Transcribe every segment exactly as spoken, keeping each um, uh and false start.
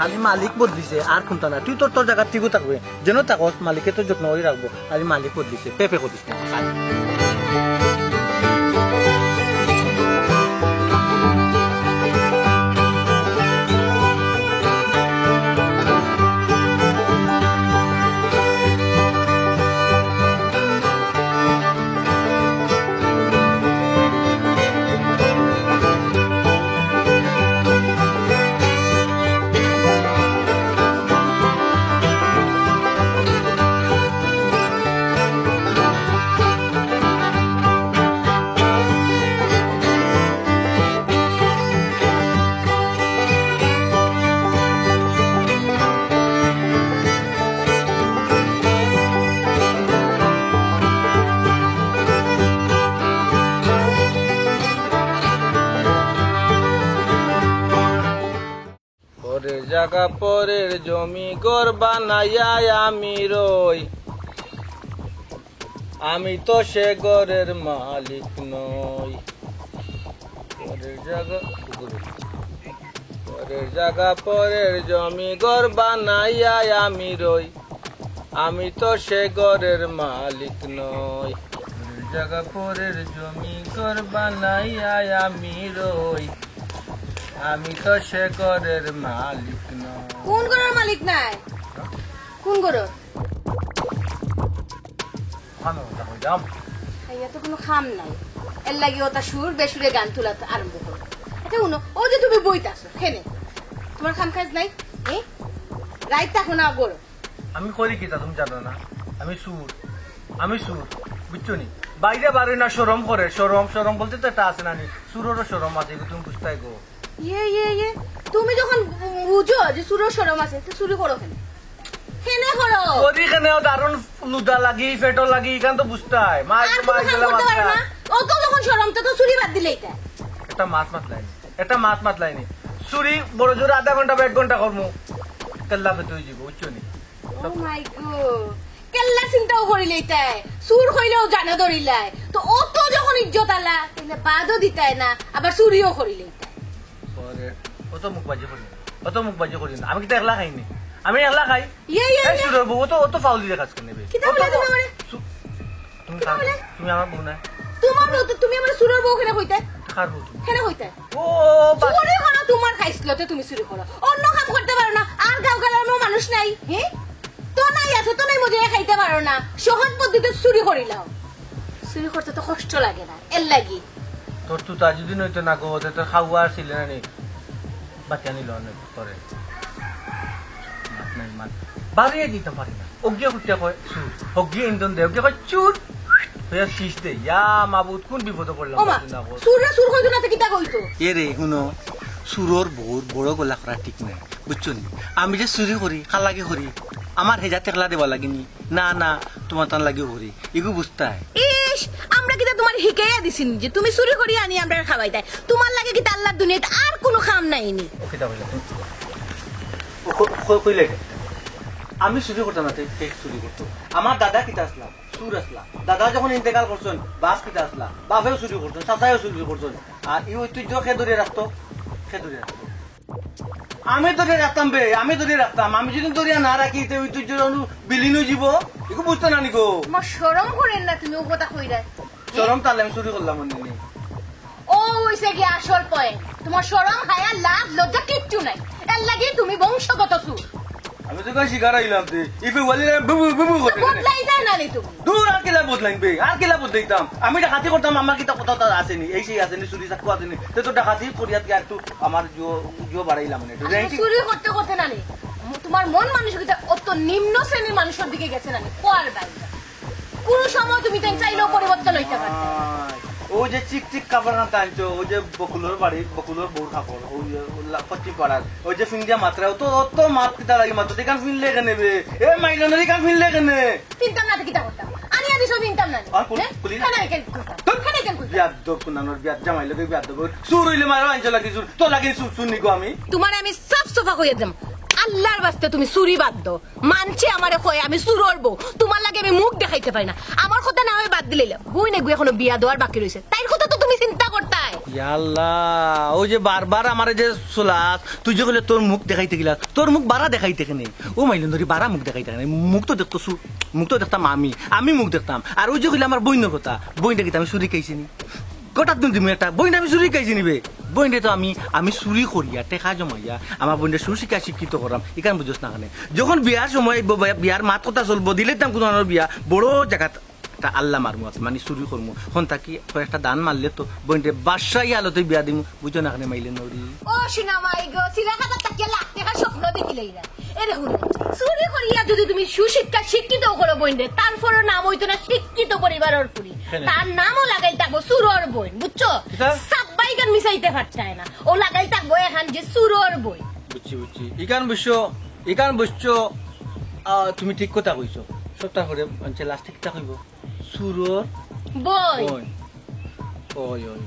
খালি মালিক বদলিছে, আর কুনতা না। তুই তোর, তোর জাগাত ঠিকউ থাকবে। যেন থাকস, মালিকে তোর যত্ন করি রাখবো। খালি মালিক বদলিছে, পে পে করিস না। ঘরের জাগা পরের জমি ঘর বানাইয়া আমি রই, আমি তো সে ঘরের মালিক নই। ঘরের জাগা, ঘরের জাগা পরের জমি ঘর বানাইয়া আমি রই, আমি তো সে ঘরের মালিক নই। ঘরের জাগা পরের জমি ঘর বানাইয়া আমি রই, আমি তো সে ঘরের মালিক নই। কোন ঘরের মালিক নায়? কোন ঘরের? খানো, ওটা কই দাম? খাইয়া তো কোনো কাম নাই। এর লাগি ওটা সুর বেসুরে গান তুলা তো আরম্ভ করো। আচ্ছা, উনো, ও যে তুমি বইতা আছো, খেনে। তোমার কাম কাজ নাই? এ? রাইত থাকো না গরো। আমি করি কিতা তুমি জানো না? আমি সুর, আমি সুর, বুঝছো নি? বাইরে বারোই না শরম করে, শরম, শরম বলতে তো একটা আছে না নি? সুররও শরম আছে, এগু তুমি বুঝতায় গো। ইয়ে, ইয়ে, ইয়ে, তুমি যখন বুঝো যে চুরর শরম আছে, তো চুরি করো কেনে? কেনে করো? করি কেনে? ও দারুণ লুদা লাগি, ফেটো লাগি, ইখান তো বুঝতায়। মাই আর গো, মাই তুমি কাম গেলে করতে পারো মাথা। না? অত যখন শরম, তো, তো চুরি বাদ দিলেই তাই। একটা মাত মাতলাইনি, একটা মাত মাতলাইনি। চুরি বড় জোর আধা ঘন্টা বা এক ঘন্টা করমু, তেল্লা ফেতে হয়ে যাবো, বুঝছো নি? Oh my God, কেল্লা চিন্তাও করিলেই তাই, চুর কইলেও জানে ধরিলাই। তো অত যখন ইজ্জত আলা, তাইলে বাদও দিতায় না, আবার চুরিও করিলেই তাই। পরে অত মুখবাজি করি না, অত মুখবাজি করি না। আমি কিতা একলা খাইনি? আমি একলা খাই। ইয়ে, ইয়ে, এই ইয়ে। চুরর বউ, অত, অত ফাউল দিয়ে কাজ করে নেবে। কিতা অত বলে তুমি ফা-, আমারে? চু-, তুমি কিতা কার বলে? বউ? তুমি আমার বউ না। তোমার বউ তো, তুমি আমার চুরর বউ কেনে কইতায়? কার বউ তুমি? কেনে কইতায়? ও, বা- চুরি করো, তোমার খাইছলতে তুমি চুরি করো। অন্য কাম করতে পারো না, আর গাঁও গালার মানুষ নাই, হ্যাঁ? তো নাই আছো, তো নাই মজা খাইতে পারো না, সহজ পদ্ধতিতে চুরি করিলাও। চুরি করতে তো কষ্ট লাগে না, এর লাগি। তোর তো তা যদি নইতো না গো, তে তোর খাওয়া আসিল না নি, বাচ্চা নিল অনেক করে। মাত নাই, মাত। বাড়িয়ে দিতে পারি না। অজ্ঞা কুটিয়া কয় চুর, অজ্ঞা ইন্ধন দে, অজ্ঞা কয় চুর। হইয়া শীষ দে, ইয়া মাবুদ, কোন বিপদে পড়লাম? ও মা, বাঁচি না গো। চুররে চুর কইতো না, তো কিতা কইতো? এ রে, হুনো, চুরর বউর বড় গলা করা ঠিক নাই, বুঝছো নি? আমি যে চুরি করি, কার লাগি করি? আমার হেজাত একলা দেওয়া লাগেনি? না, না, তোমার তার লাগিও করি, এগু বুঝতায়। ইস, আমরা কিতা তোমার হিকাইয়া দিছি নি যে তুমি চুরি করি আনি আমরারে খাওয়াইতায়? তোমার লাগি কিতা আল্লাহর দুনিয়াত আর কোনো কাম নাই নি? ও কিতা কইলা? ও ক-, ক-, কইলে এটা? আমি চুরি করতাম না, তে, তে চুরি করতো। আমার দাদা কিতা আসলা? চুর আসলা। দাদা যখন ইন্তেকাল করছইন, বাপ কিতা আসলা? বাপেও চুরি করছইন, চাচায়ও চুরি করছইন। আর এই ঐতিহ্য কে ধরে রাখতো? কে ধরে রাখতো? আমি ধরে রাখতাম বে, আমি ধরে রাখতাম। আমি যদি ধরিয়া না রাখি, তে ঐতিহ্য অনু বিলীন হয়ে যাব। এগু বুঝতো না নি গো। তোমার শরম করের না, তুমি ও কথা কইরায়? শরম তাহলে আমি চুরি করলাম অন্য নি। ও হইছে কি আসল পয়েন্ট। তোমার শরম, হায়া, লাজ, লজ্জা কিচ্ছু নাই। এর লাগি তুমি বংশগত চুর। আমি তো কাছে শিকার আইলাম তে। ইফে ওয়ালি বুবু বুবু তো করতে কেনে? বদলাই যায় না নি তুমি? দূর, আর কিলা বদলাইন বে? আর কিলা বদলাইতাম? আমি ডাকাতি করতাম, আমার কিতা কথা তা আসেনি? এই সেই আসেনি, চুরি চাকু আসেনি। তে তো ডাকাতি করিয়া গিয়া একটু আমার জো, জো বাড়াইলাম না, একটু আসলে ranking। চুরি করতে করতে না নি, তোমার মন মানসিকতা অত নিম্ন শ্রেণীর মানুষের দিকে গেছে না নি? কোয়ার বাইরে। কোনো সময় তুমি তাই চাইলেও পরিবর্তন হইতে পারতে। আয়, ওই যে চিক চিক কাপড় আনতে আনছো, ওই যে বকুলর বাড়ি, বকুলর বউর কাপড়, ওই যে লা-, পশ্চিম পাড়ার, ওই যে ফিন্দিয়া মাত্রা, অত, অত মাত কিতা লাগি মাত্র, এখান ফিনলে কেনে বে? এ মাইলনের এখান ফিনলে কেনে? ফিনতাম না তো কিতা করতাম? আনিয়া দিছো ফিনতাম না নি? আর কুল-, হ্যাঁ? কুলি না। কেন এখান করতাম? ধুর। কেন এখান করতাম? বিয়াদ্দব কুনানোর বিয়াদ, জামাই লগে বিয়াদ্দব। চুর হইলে মারা আনছো লাগি চুর, তো লাগি চুর, চুর নিগো আমি। তোমারে আমি সাফ সাফা কইয়া দিলাম, আল্লাহর ওয়াস্তে তুমি চুরি বাদ দাও। মানছি আমারে কয় আমি চুরর বউ, তোমার লাগি আমি মুখ দেখাইতে পারি না। আমার কথা না হয় বাদ দিলাইলা, বইন এগু এখনো বিয়া দেওয়ার বাকি রইছে, তাইর কথা তো তুমি চিন্তা করতায়। ইয়া আল্লাহ, অউ যে বারবার আমারে যে চুলাস, তুই যে কইলে তোর মুখ দেখাইতে গেলা, তোর মুখ বারা দেখাইতে কেনে? ও মাইলন্দরি, বারা মুখ দেখাইতে কেনে? মুখ তো দেখতো সু-, মুখ তো দেখতাম আমি, আমি মুখ দেখতাম। আর অউ যে কইলে আমার বইনর কথা, বইনরে কিতা আমি চুরি খাইছি নি? গোটা তুমি তুমি একটা বইনরে আমি চুরি খাইছি নি বে? বইনরে তো আমি, আমি চুরি করিয়া, টেকা জমাইয়া, আমার বইনরে সুশিক্ষা শিক্ষিত করাম, ইখান বুঝোস না কেনে? যখন বিয়ার সময় আইবো, বিয়া-, বিয়ার মাত কথা চলবো, দিলে দাম কোনো বিয়া, বড় জাগাত একটা আল্লাহ মারমু আছে, মানে চুরি করমু। হন থাকি কয়েকটা দান মারলে তো বইনরে বাদশাহী হালতে বিয়া দিমু, বুঝো না কেনে মাইলন্দরি? ও সোনা মাই গো, চিড়িয়াখানা থাকিয়া লাখ টেকার স্বপ্ন দেখিলাইরায়। এরে হুনো, চুরি করিয়া যদি তুমি সুশিক্ষা শিক্ষিত করো বইনরে, তারপরও নাম অইতো না শিক্ষিত পরিবারর ফুরি। কেনে? তার নামও লাগাইল থাকবো চুরর বইন, বুঝছো? কিতা? সাব্বাই গান মিশাইতে পারতায় না, ও লাগাইল থাকবো এখান যে চুরর বইন। বুঝছি, বুঝছি। ইখান বুঝছো, ইখান বুঝছো, আহ, তুমি ঠিক কথা কইছো। সবটা করে মানষে লাস্টে কিতা কইবো? চুরর বইন। বইন। ওই, ওই।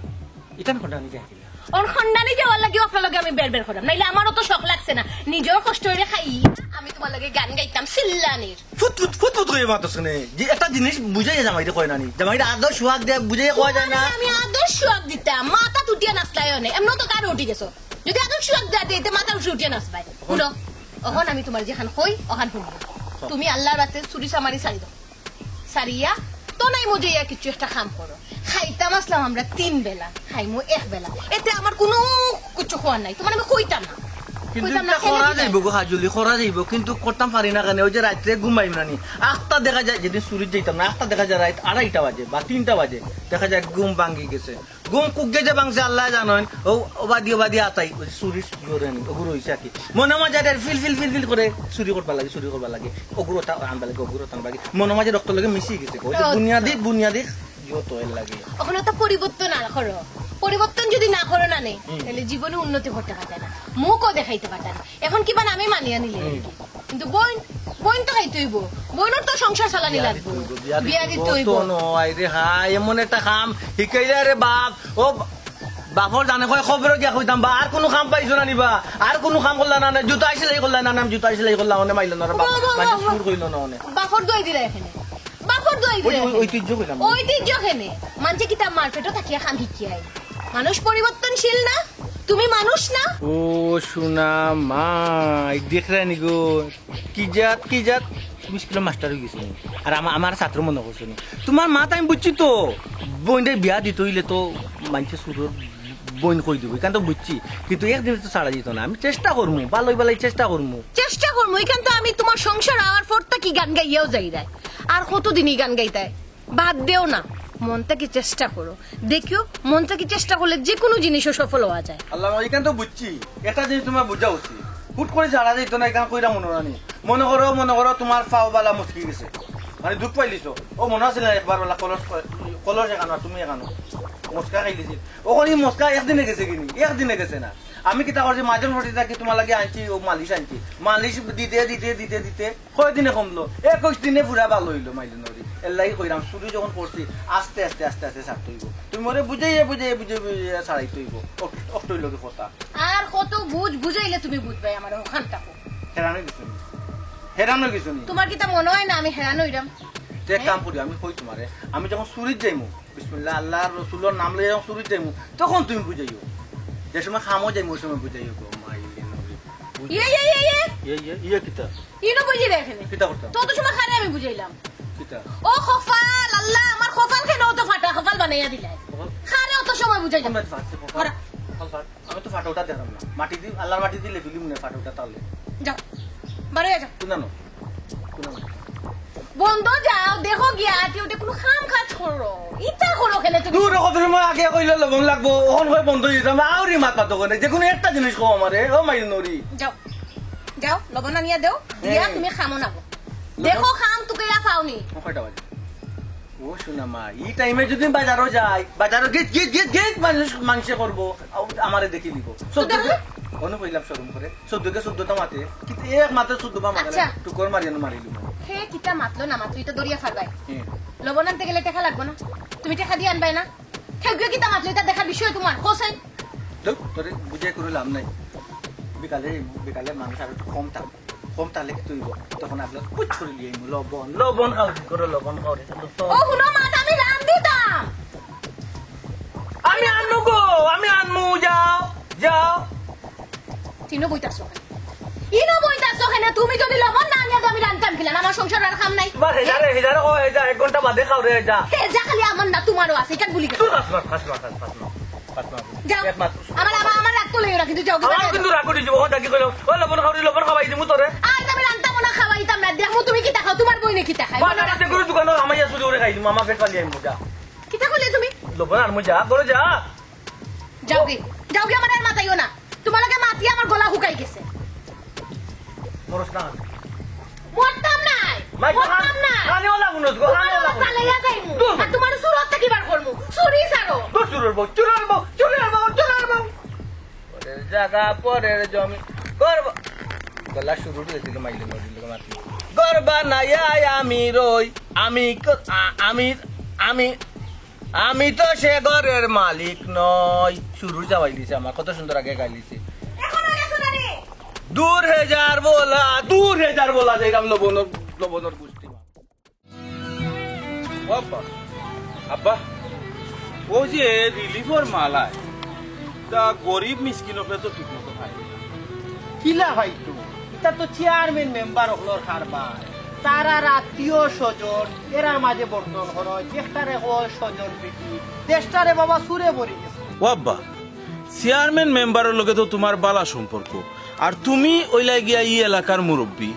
ইখান খন্ডানি যাই কিনা? ওর খন্ডানি যাওয়ার লাগি আপনার লগে আমি বের বের করাম, নাইলে আমারও তো শখ লাগছে না। নিজেও কষ্ট হইলে খাই, আমি তোমার লগে গান গাইতাম চিল্লানির। ফুত ফুত, ফুত ফুত করে মাতস কেনে? যে একটা জিনিস বুঝাইয়া জামাইরে কয় না নি? জামাইরে আদর সোহাগ দিয়া বুঝাইয়া কওয়া যায় না? আমি আদর সোহাগ দিতাম, মাথা তুটিয়া নাচলাই অনে, এমনও তো গান উঠি গেছো। যদি আদর সোহাগ দিয়া দিতে মাথা উঠে উঠিয়া নাচবায়। হুনো, অখন আমি তোমার যেখান কই, অখান হুনবো। তুমি আল্লাহর রাতে চুরি চামারি ছাড়ি দাও। সারিয়া, তো নাই মজে ইয়া কিছু একটা কাম করো। খাইতাম আসলাম আমরা তিন বেলা, খাইমু এক বেলা। এতে আমার কোনো কিছু খোয়ার নাই, তোমার আমি কইতাম না। কিন্তু কইতাম না, এটা কেনে করা দিতাম? যাইব গো হাজুলি, করা যাইব, কিন্তু করতাম পারি না কেনে? ওই যে রাত্রে ঘুমাইম না নি, আখতা দেখা যায়, যেদিন চুরিত যাইতাম না, আখতা দেখা যায় রাত আড়াইটা বাজে বা তিনটা বাজে, দেখা যায় ঘুম ভাঙ্গি গেছে। ঘুম কুগে যে ভাঙছে আল্লাহ জানইন। ও, ওবাদি, ওবাদি আতাই, ওই চুরির জোরে নি, ওগুলো হইছে আর কি। মনে মাঝে এটার ফিল, ফিল, ফিল, ফিল করে চুরি করবার লাগে, চুরি করবার লাগে। ওগুলো তা আনবার লাগে, ওগুলো টানবার লাগে। মনে মাঝে রক্ত লাগে মিশিয়ে গেছে। ওই যে ও, বুনিয়াদি, আচ্ছা। বুনিয়াদি ইয়ে তো এর লাগে। ওখানে তো পরিবর্তন আর করো। পরিবর্তন যদি না করো না নে, হুম। তাহলে জীবনে উন্নতি করতে পারতে না। মুখও দেখাইতে পারতে না। এখন কিবা নামে মানিয়া নিলে আর কি। কিন্তু বইন, বইন তো খাইতে হইব। বইনর তো সংসার চালানি বিয়া লাগবো। দিতে হইব, বিয়া দিতে বিয়া হইব। দিতে হইব। তো নয় রে, হায়, এমন একটা কাম হিকাইলা রে বাপ। ও বা-, বাপর জানে কয় খবরও গিয়া কইতাম বা, আর কোনো কাম পাইছো না নিবা? আর কোনো কাম করলা না, না, জুতা সেলাই করলা না, না, জুতা সেলাই করলা, অনে মাইল না রে বাপ। বাবা, বাবা, মানে বাবা। সুর কইল না অনে। বাপর দোয়াই দিলা এখানে। বাপর দোয়াই ওই, দিলা ওই, এখানে। ঐতিহ্য কইলাম। ঐতিহ্য এখানে। মানষে কিতা মারপেটও থাকিয়া কাম হিকিয়ায়। মানুষ পরিবর্তনশীল না? তুমি মানুষ না? ও সোনা মাই, দেখরায় নি গো, কি জাত, কি জাত, তুমি স্কুলে মাস্টার হয়ে গেছো নি। আর আমা-, আমার ছাত্র মনে করছো নি। তোমার মাত আমি বুঝছি তো, বইনরে বিয়া দিতে হইলে তো মানষে চুরর বইন কই দিব, ইখান তো বুঝছি। কিন্তু একদিনে তো ছাড়া যেত না, আমি চেষ্টা করমু, ভালোই ভালোই চেষ্টা করমু। চেষ্টা করমু, ইখান তো আমি তোমার সংসার আওয়ার পর থাকি গান গাইয়াও যাইরায়। আর কতদিন ই গান গাইতায়? বাদ দেও না, মন থাকি চেষ্টা করো। দেখিও, মন থাকি চেষ্টা করলে যে কোনো জিনিসও সফল হওয়া যায়। আল্লাহ, ইখান তো বুঝছি, একটা জিনিস তোমার বুঝা উচিত। হুট করে ছাড়া যাইতো না, ইখান কইরা মনে রানি। মনে করো, মনে করো তোমার পাও বালা মুচকি গেছে, মানে দুখ পাইলিছো। ও মনে আছিল না একবার বেলা কলস, কলস এখানো আর তুমি এখানো মস্কা খাইলিছি। ওখানে মস্কা একদিনে গেছে কিনি? একদিনে গেছে না। আমি কিতা করছি, মাঝে মধ্যে থাকি তোমার লাগি আনছি, ও মালিশ আনছি, মালিশ দিতে, দিতে, দিতে, দিতে কয়দিনে কমলো? একুশ দিনে পুরা ভালো হইলো, মাইলে নরি। এর লাগি কইরাম, চুরি যখন করছি, আস্তে আস্তে, আস্তে আস্তে ছাড়তে হইব। তুমি মোরে বুঝাইয়া, বুঝাইয়া, বুঝাইয়া, বুঝাইয়া ছাড়াইতে হইব। অক-, অকটাই লগে কথা। আর কত বুঝ বুঝাইলে তুমি বুঝবায় আমার ওখান থাকো। হেরান হয়ে গেছো নি? হেরান হয়ে গেছো নি? তোমার কিতা মনে হয় না আমি হেরান হইরাম? তে এক কাম করি, আমি কই তোমারে, আমি যখন চুরিত যাইমু, বিসমিল্লাহ, আল্লাহর রসুলর নাম লইয়া যখন চুরিত যাইমু, তখন তুমি বুঝাইও। যে সময় খামো যাইমু, ওই সময় বুঝাইও গো, মাইলে নরি। ইয়ে, ইয়ে, ইয়ে, ইয়ে। ইয়ে, ইয়ে, ইয়ে কিতা? ইনো বুঝি রে এখানে। কিতা করতাম? তো অত সময় খারে আমি বুঝাইলাম। কিতা? ও কপাল, আল্লাহ, আমার কপাল কেনে অত ফাটা, কপাল বানাইয়া দিলাই। কপাল? খারে অত সময় বুঝাইলাম। কোন বাড়িতে ফাটছে কপাল? ওরা। কপাল ফাট। আমি তো ফাটা উঠা দেখলাম না। মাটি দি, আল্লাহর মাটি দিলে ফিলিম নে ফাটা উঠা তাহলে। যাও, বারো যাও। কোন আনো? কোন আনো? বন্ধ যাও, দেখো গিয়া আটি উঠে কোনো কাম কাজ করো। ইতা করো কেনে তুমি? দূর, কত সময় আগে কইলে লবণ লাগবো, ওখান হয় বন্ধ হয়ে যাবে। আউরি মাত মাতো কেনে? যে কোনো একটা জিনিস কও আমারে, ও মাইল নরি। যাও, যাও, লবণ আনিয়া দেও, দিয়া হ্যাঁ। তুমি খামো না গো। লবণ? দেখো খাম তোকে ইয়া পাওনি। ও কয়টা বাজে? ও সোনা মা, এই টাইমে যদি বাজারও যাই, বাজারও গিট গিট গিট গিট মানুষ, মানুষে করবো, আউ, আমারে দেখি নিব। তো চোদ্দ দেখো। কে-, অনু কইলাম শরম করে, চোদ্দ কে চোদ্দটা মাতে, কিন্তু এক মাত্র চোদ্দ বা মাতে আচ্ছা। না, টুকর মারি আনো মারি দিব। হে কিতা মাতলো না মাতলো, এটা দরিয়া ফারবাই। হুম। লবণ আনতে গেলে টেকা লাগবো না? তুমি টেকা দিয়ে আনবাই না? কেউ কেউ কিতা মাতলো, এটা দেখার বিষয় তোমার? কোথায়? ধুর, তোরে বুঝে করে লাভ নাই। বিকালে, বিকালে মানুষ আর একটু কম থাকবে। কম তাহলে কি তুই বল? তখন আপনার পুচ করে নিয়ে আইমু, লবণ, লবণ খাও, কি করে লবণ খাও রে? তো ও, হুনো, মাত আমি রান দিতাম। আমি আনবো গো। ও, আমি আনমু, যাও, যাও। তিনো বইতাছো কেনে? ইনো বইতাছো কেনে? তুমি যদি লবণ না আনিয়া তো আমি রানতাম কিলা? আমার সংসার আর কাম নাই। তোমার হেজারে, হেজারে কও, হেজা, এক ঘন্টা বাদে খাও রে, হেজা। হেজা খালি আমার না, তোমারও আছে, ইখান ভুলি গেছো। তুই ফাঁস মার, ফাঁস মার, ফাঁস মার, ফাঁস মার। যাও। এক মাত্র। আমার, আমার, আমার রাগ তো লইও না, কিন্তু যাও, কিন্তু আমার যাও। কিন্তু রাগ করি দিব, ওখান থাকি কইলো, "ও লবণ খাওয়াই, লবণ খাওয়াই দিমু তোরে।" আর তো আমি রানতাম না, খাওয়াইতাম না, দেখমু তুমি কিতা খাও, তোমার বইনে কিতা খায়। বাজার আছে, গরুর দোকানো হামাইয়া চুরি করে খাই দিমু, আমার পেট ফালিয়া আইমু, যা। কিতা কইলে তুমি? লবণ আনমু, যা, ঘরো যা। যাওগি, যাওগি, আমার আর মাতাইও না। তোমার লগে মাতিয়া আমার গলা হুকাই গেছে। মরস না। মরতাম নায়, মাই, মরতাম নায়। কানে ওলা গুনস গো, কানে ওলা গুনস। চালাইয়া যাইমু। দূর। আর তোমার সুরত থাকি বার করমু। চুরি ছাড়ো। দূর, চুরর বউ, চুরর বউ, চুরর বউ, চুরর বউ। পরের জাগা, পরের জমি, করব। গলা শুরু হয়েছিল মাইলে মরিল মাতি। ঘর বানাইয়া আমি রই, আমি ক-, আ-, আমি, আমি আমি তো সে ঘরের মালিক নই। শুরু যাওয়াই দিছে আমার, কত সুন্দর আগে গাইলিছে। এখন আর গেছো না রে? দূর হে যার বলা, দূর হে যার বলা, যে গাম লবণর, লবণর গুষ্টি। ও আব্বা, আব্বা, ও যে রিলিফর মালায়, তা গরিব মিসকিন অকলে তো ঠিক মতো খায় না। কিলা খাইতো? ইটা তো চেয়ারম্যান মেম্বার অকলর কারবার। তারার আত্মীয় স্বজন, এরার মাঝে বন্টন করো, একটারে কয় স্বজন প্রীতি, দেশটারে বাবা সুরে ভরি গেছে। ও আব্বা, চেয়ারম্যান মেম্বারর লগে তো তোমার বালা সম্পর্ক, আর তুমি অইলায় গিয়া ই এলাকার মুরব্বি,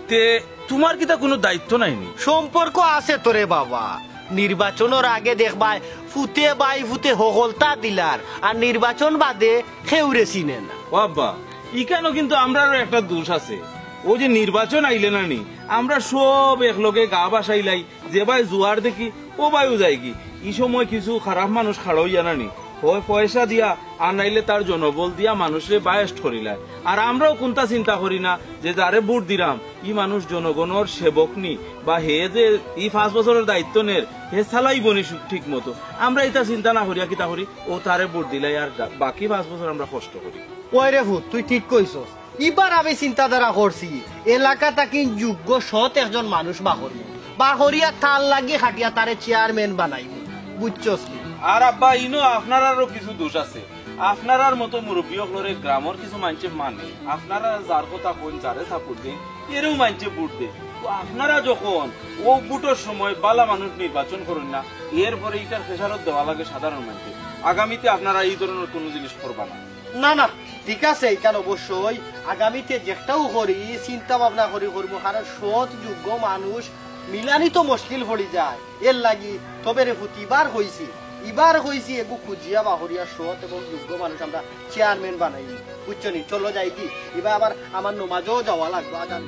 তে তোমার কিতা কুনু দায়িত্ব নাই নি? সম্পর্ক আছে তো রে বাবা, নির্বাচনর আগে দেখবায় ফুতে বাই ফুতে হকলতা দিলার, আর নির্বাচন বাদে কেউরে চিনে না। ও আব্বা, ইখানো কিন্তু আমরারও একটা দোষ আছে। ও যে নির্বাচন আইলে না নি, আমরা সব একলগে গা ভাসাইলাই, যে বায় জুয়ার দেখি, ও বায়ও যায়গি। ই সময় কিছু খারাপ মানুষ খাড়া অইয়া না নি, হয় পয়সা দিয়া, আর নাইলে তার জনবল দিয়া মানুষরে biased করিলায়। আর আমরাও কুন্তা চিন্তা করি না যে যারে ভোট দিরাম, ই মানুষ জনগণর সেবক নি, বা হে যে ই পাঁচ বছরর দায়িত্ব নের, হে চালাইবো নি সু-, ঠিক মতো। আমরা ইতা চিন্তা না করিয়া কিতা করি, ও তারে ভোট দিলাই আর যা-, বাকি পাঁচ বছর আমরা কষ্ট করি। ওই রে ফুত, তুই ঠিক কইছস। ইবার আমি চিন্তাধারা করছি, এলাকা থাকি যোগ্য সৎ একজন মানুষ বার করমু, বার করিয়া তার লাগি খাটিয়া তারে চেয়ারম্যান বানাইমু, বুঝছস নি? আর আব্বা, ইনো আপনারারও কিছু দোষ আছে। আপনারার মতো মুরব্বি অকলরে গ্রামর কিছু মানষে মানে, আপনারা যার কথা কইন, যারে support দেইন, এরেও মানষে ভোট দেইন। তো আপনারা যখন ও ভোটর সময় বালা মানুষ নির্বাচন করইন না, এরপরে ইটার খেসারত দেওয়া লাগে সাধারণ মানষে। আগামীতে আপনারা ই ধরনর কুনু জিনিস করবা না। না, না, ঠিক আছে, ইখান অবশ্যই আগামীতে যেটাও করি, চিন্তা ভাবনা করি করমু, কারণ সৎ যোগ্য মানুষ মিলানি তো মুশকিল পড়ি যায়। এর লাগি তবে রে ফুত, ইবার কইছি, ইবার কইছি, এগু খুঁজিয়া বার করিয়া সৎ এবং যোগ্য মানুষ আমরা চেয়ারম্যান বানাই, বুঝছো নি? চলো যাইগি, ইবার আবার আমার নমাজও যাওয়া লাগবো, আজান।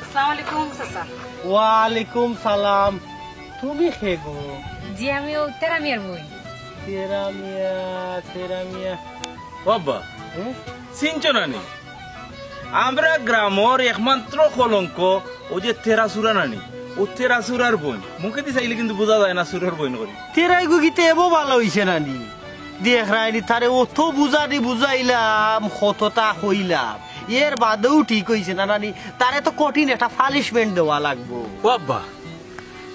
আসসালামু আলাইকুম, চাচা। ওয়ালাইকুম সালাম। তুমি কে গো? জি, আমি ও তেরা মিয়ার বইন। তেরা মিয়া, তেরা মিয়া। ও আব্বা, হুম? চিনছো না নি? আমরা গ্রামর একমাত্র কলঙ্ক, ও যে তেরা চুরা না নি, ও তেরা চুরার বইন। মুখেদি চাইলে কিন্তু বুঝা যায় না চুরার বইন করি। তেরা ইগু কিতা এবো বালা অইছে না নি? দেখরায়নি, তারে অত বুঝানি বুঝাইলাম, কততা কইলাম, এর বাদেও ঠিক অইছে না, না নি? তারে তো কঠিন একটা punishment দেওয়া লাগবো। ও আব্বা,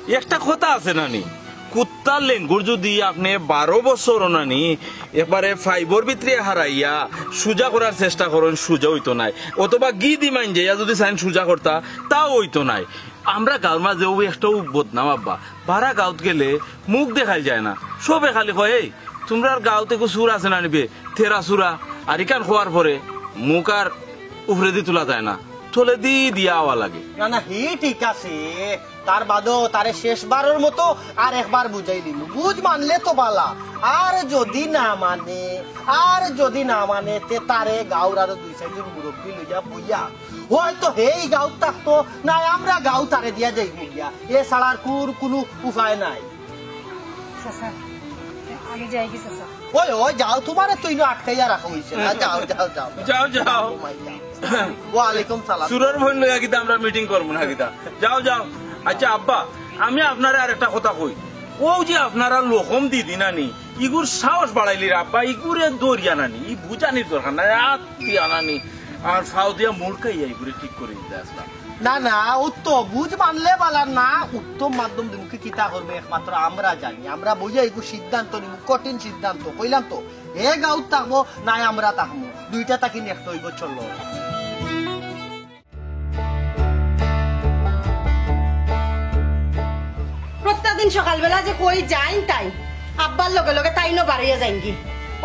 একটা কথা আছে না নি, কুত্তার লেঙ্গুর যদি আপনে বারো বছর না নি, একবারে five-র ভিতরে হারাইয়া সুজা করার চেষ্টা করইন, সুজা অইতো নায়, অথবা ঘি দি মাইঞ্জাইয়া যদি চাইন সুজা করতা, তাও অইতো নায়। আমরা গাঁওর মাঝে ও একটাও বদনাম আব্বা, বারা গাঁওত গেলে মুখ দেখাইল যায় না, সবে খালি কয়, "এই, তুমরার গাঁওত এগু চুর আছে না নি বে, তেরা চুরা।" আর ইখান কওয়ার পরে মুখ আর উপরেদি তুলা যায় না, তলেদি দিয়া আওয়া লাগে। না, না, হি ঠিক আছে, তার বাদেও তারে শেষবারর মতো আর একবার বুঝাই দিমু। বুঝ মানলে তো বালা, আর যদি না মানে, আর যদি না মানে, তে তারে গাঁওর আরো দুই চাইরজন মুরব্বি লইয়া বইয়া হয়তো হেই গাঁওত থাকতো, না আমরা গাঁও তারে দিয়া যাইমু গিয়া। এ ছাড়া আর কুর কুনু উপায় নাই। চাচা, আমি যাইগি চাচা। ওই, ওই, যাও, তুমারে তো ইনো আটকাইয়া রাখা অইছে না। যাও, যাও, যাও। যাও, যাও। ও মাই গড। ওয়ালাইকুম সালাম। চুরর বইন লইয়া কিতা আমরা meeting করমু না কিতা? যাও, যাও। আচ্ছা আব্বা, আমি আপনারে আরেকটা কথা কই। অউ যে আপনারা লকম দি দিন আনি, ইগুর সাহস বাড়াইলিরা আব্বা, ইগুরে ধরিয়া নানি, ই বুঝানির দরকার নাই, আত দিয়া নানি। আর ফাও দিয়া মুড়কাইয়া ইগুরে ঠিক করি দিতে আসলাম। না, না, উত্তম বুঝ মানলে বালা না, উত্তম মাধ্যম দিমুখে কিতা করবে একমাত্র আমরা জানি। আমরা বইয়া ইগু সিদ্ধান্ত নিমু, কঠিন সিদ্ধান্ত। কইলাম তো, এ গাউত থাকবো, নাই আমরা থাকবো। দুইটা থাকি নেক্সট হইব, চলো। প্রত্যেক দিন সকালবেলা যে কই যাইন তাই, আব্বার লগে লগে তাইনও বাড়িয়া যাইনগি।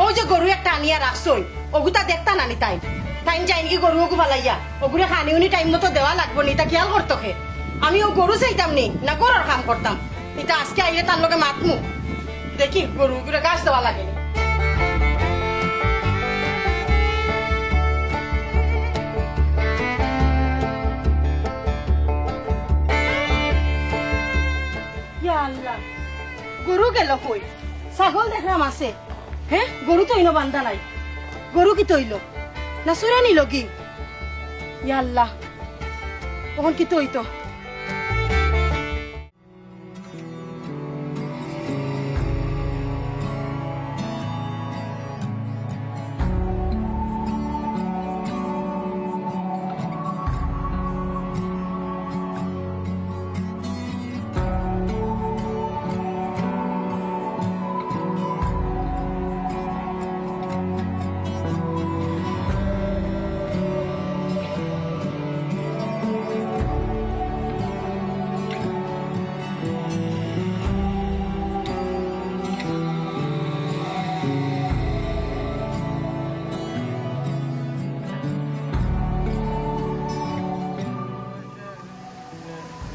ওই যে গরু একটা আনিয়া রাখছইন, ওগুতা দেখতা নানি তাইন। তাইন যাইনগি গরু ওগু ফালাইয়া, ওগুরে খানি উনি টাইম মতো দেওয়া লাগবো নি, তা খেয়াল করতো খে। আমি ও গরু চাইতাম নি, না গরুর কাম করতাম। ইতা আজকে আইলে তার লগে মাতমু। দেখি, গরুগুরে ঘাস দেওয়া লাগে নি। ইয়া আল্লাহ, গরু গেল কই? ছাগল দেখলাম আছে। হে, গরু তো ইনো বান্ধা নাই। গরু কিতা অইলো? না চুরে নিলো গি? ইয়া আল্লাহ, অখন কিতা অইতো?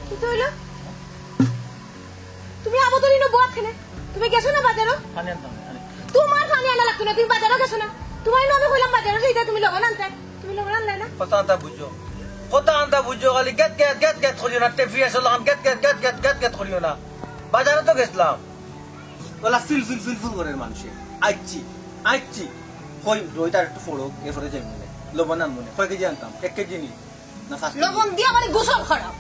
কিতা অইলো? তুমি আবদলিনো বউত কেনে? তুমি গেছো না বাজারো? পানি আনতাম না, আরে। তোমার পানি আনা লাগতো না, তুমি বাজারো গেছো না। তোমার ইনো আমি কইলাম বাজারো যাইতায়, তুমি লবণ আনতায়। তুমি লবণ আনলায় না? কথা আনতা বুঝো। কথা আনতা বুঝো, খালি গেত গেত গেত গেত করিও না, টেফি আসো লাগান গেত গেত গেত গেত গেত গেত করিও না। বাজারো তো গেছলাম। ওলা ফিল ফিল ফিল ফিল করের মানুষে। আইচ্ছি, আইচ্ছি। কই, রইতার একটু ফড়ক, এরপরে যাই মনে। লবণ আন মনে। কয় কেজি আনতাম? এক কেজি নি। না, পাঁচ কেজি। লবণ দিয়া আমারে গোসল করাও।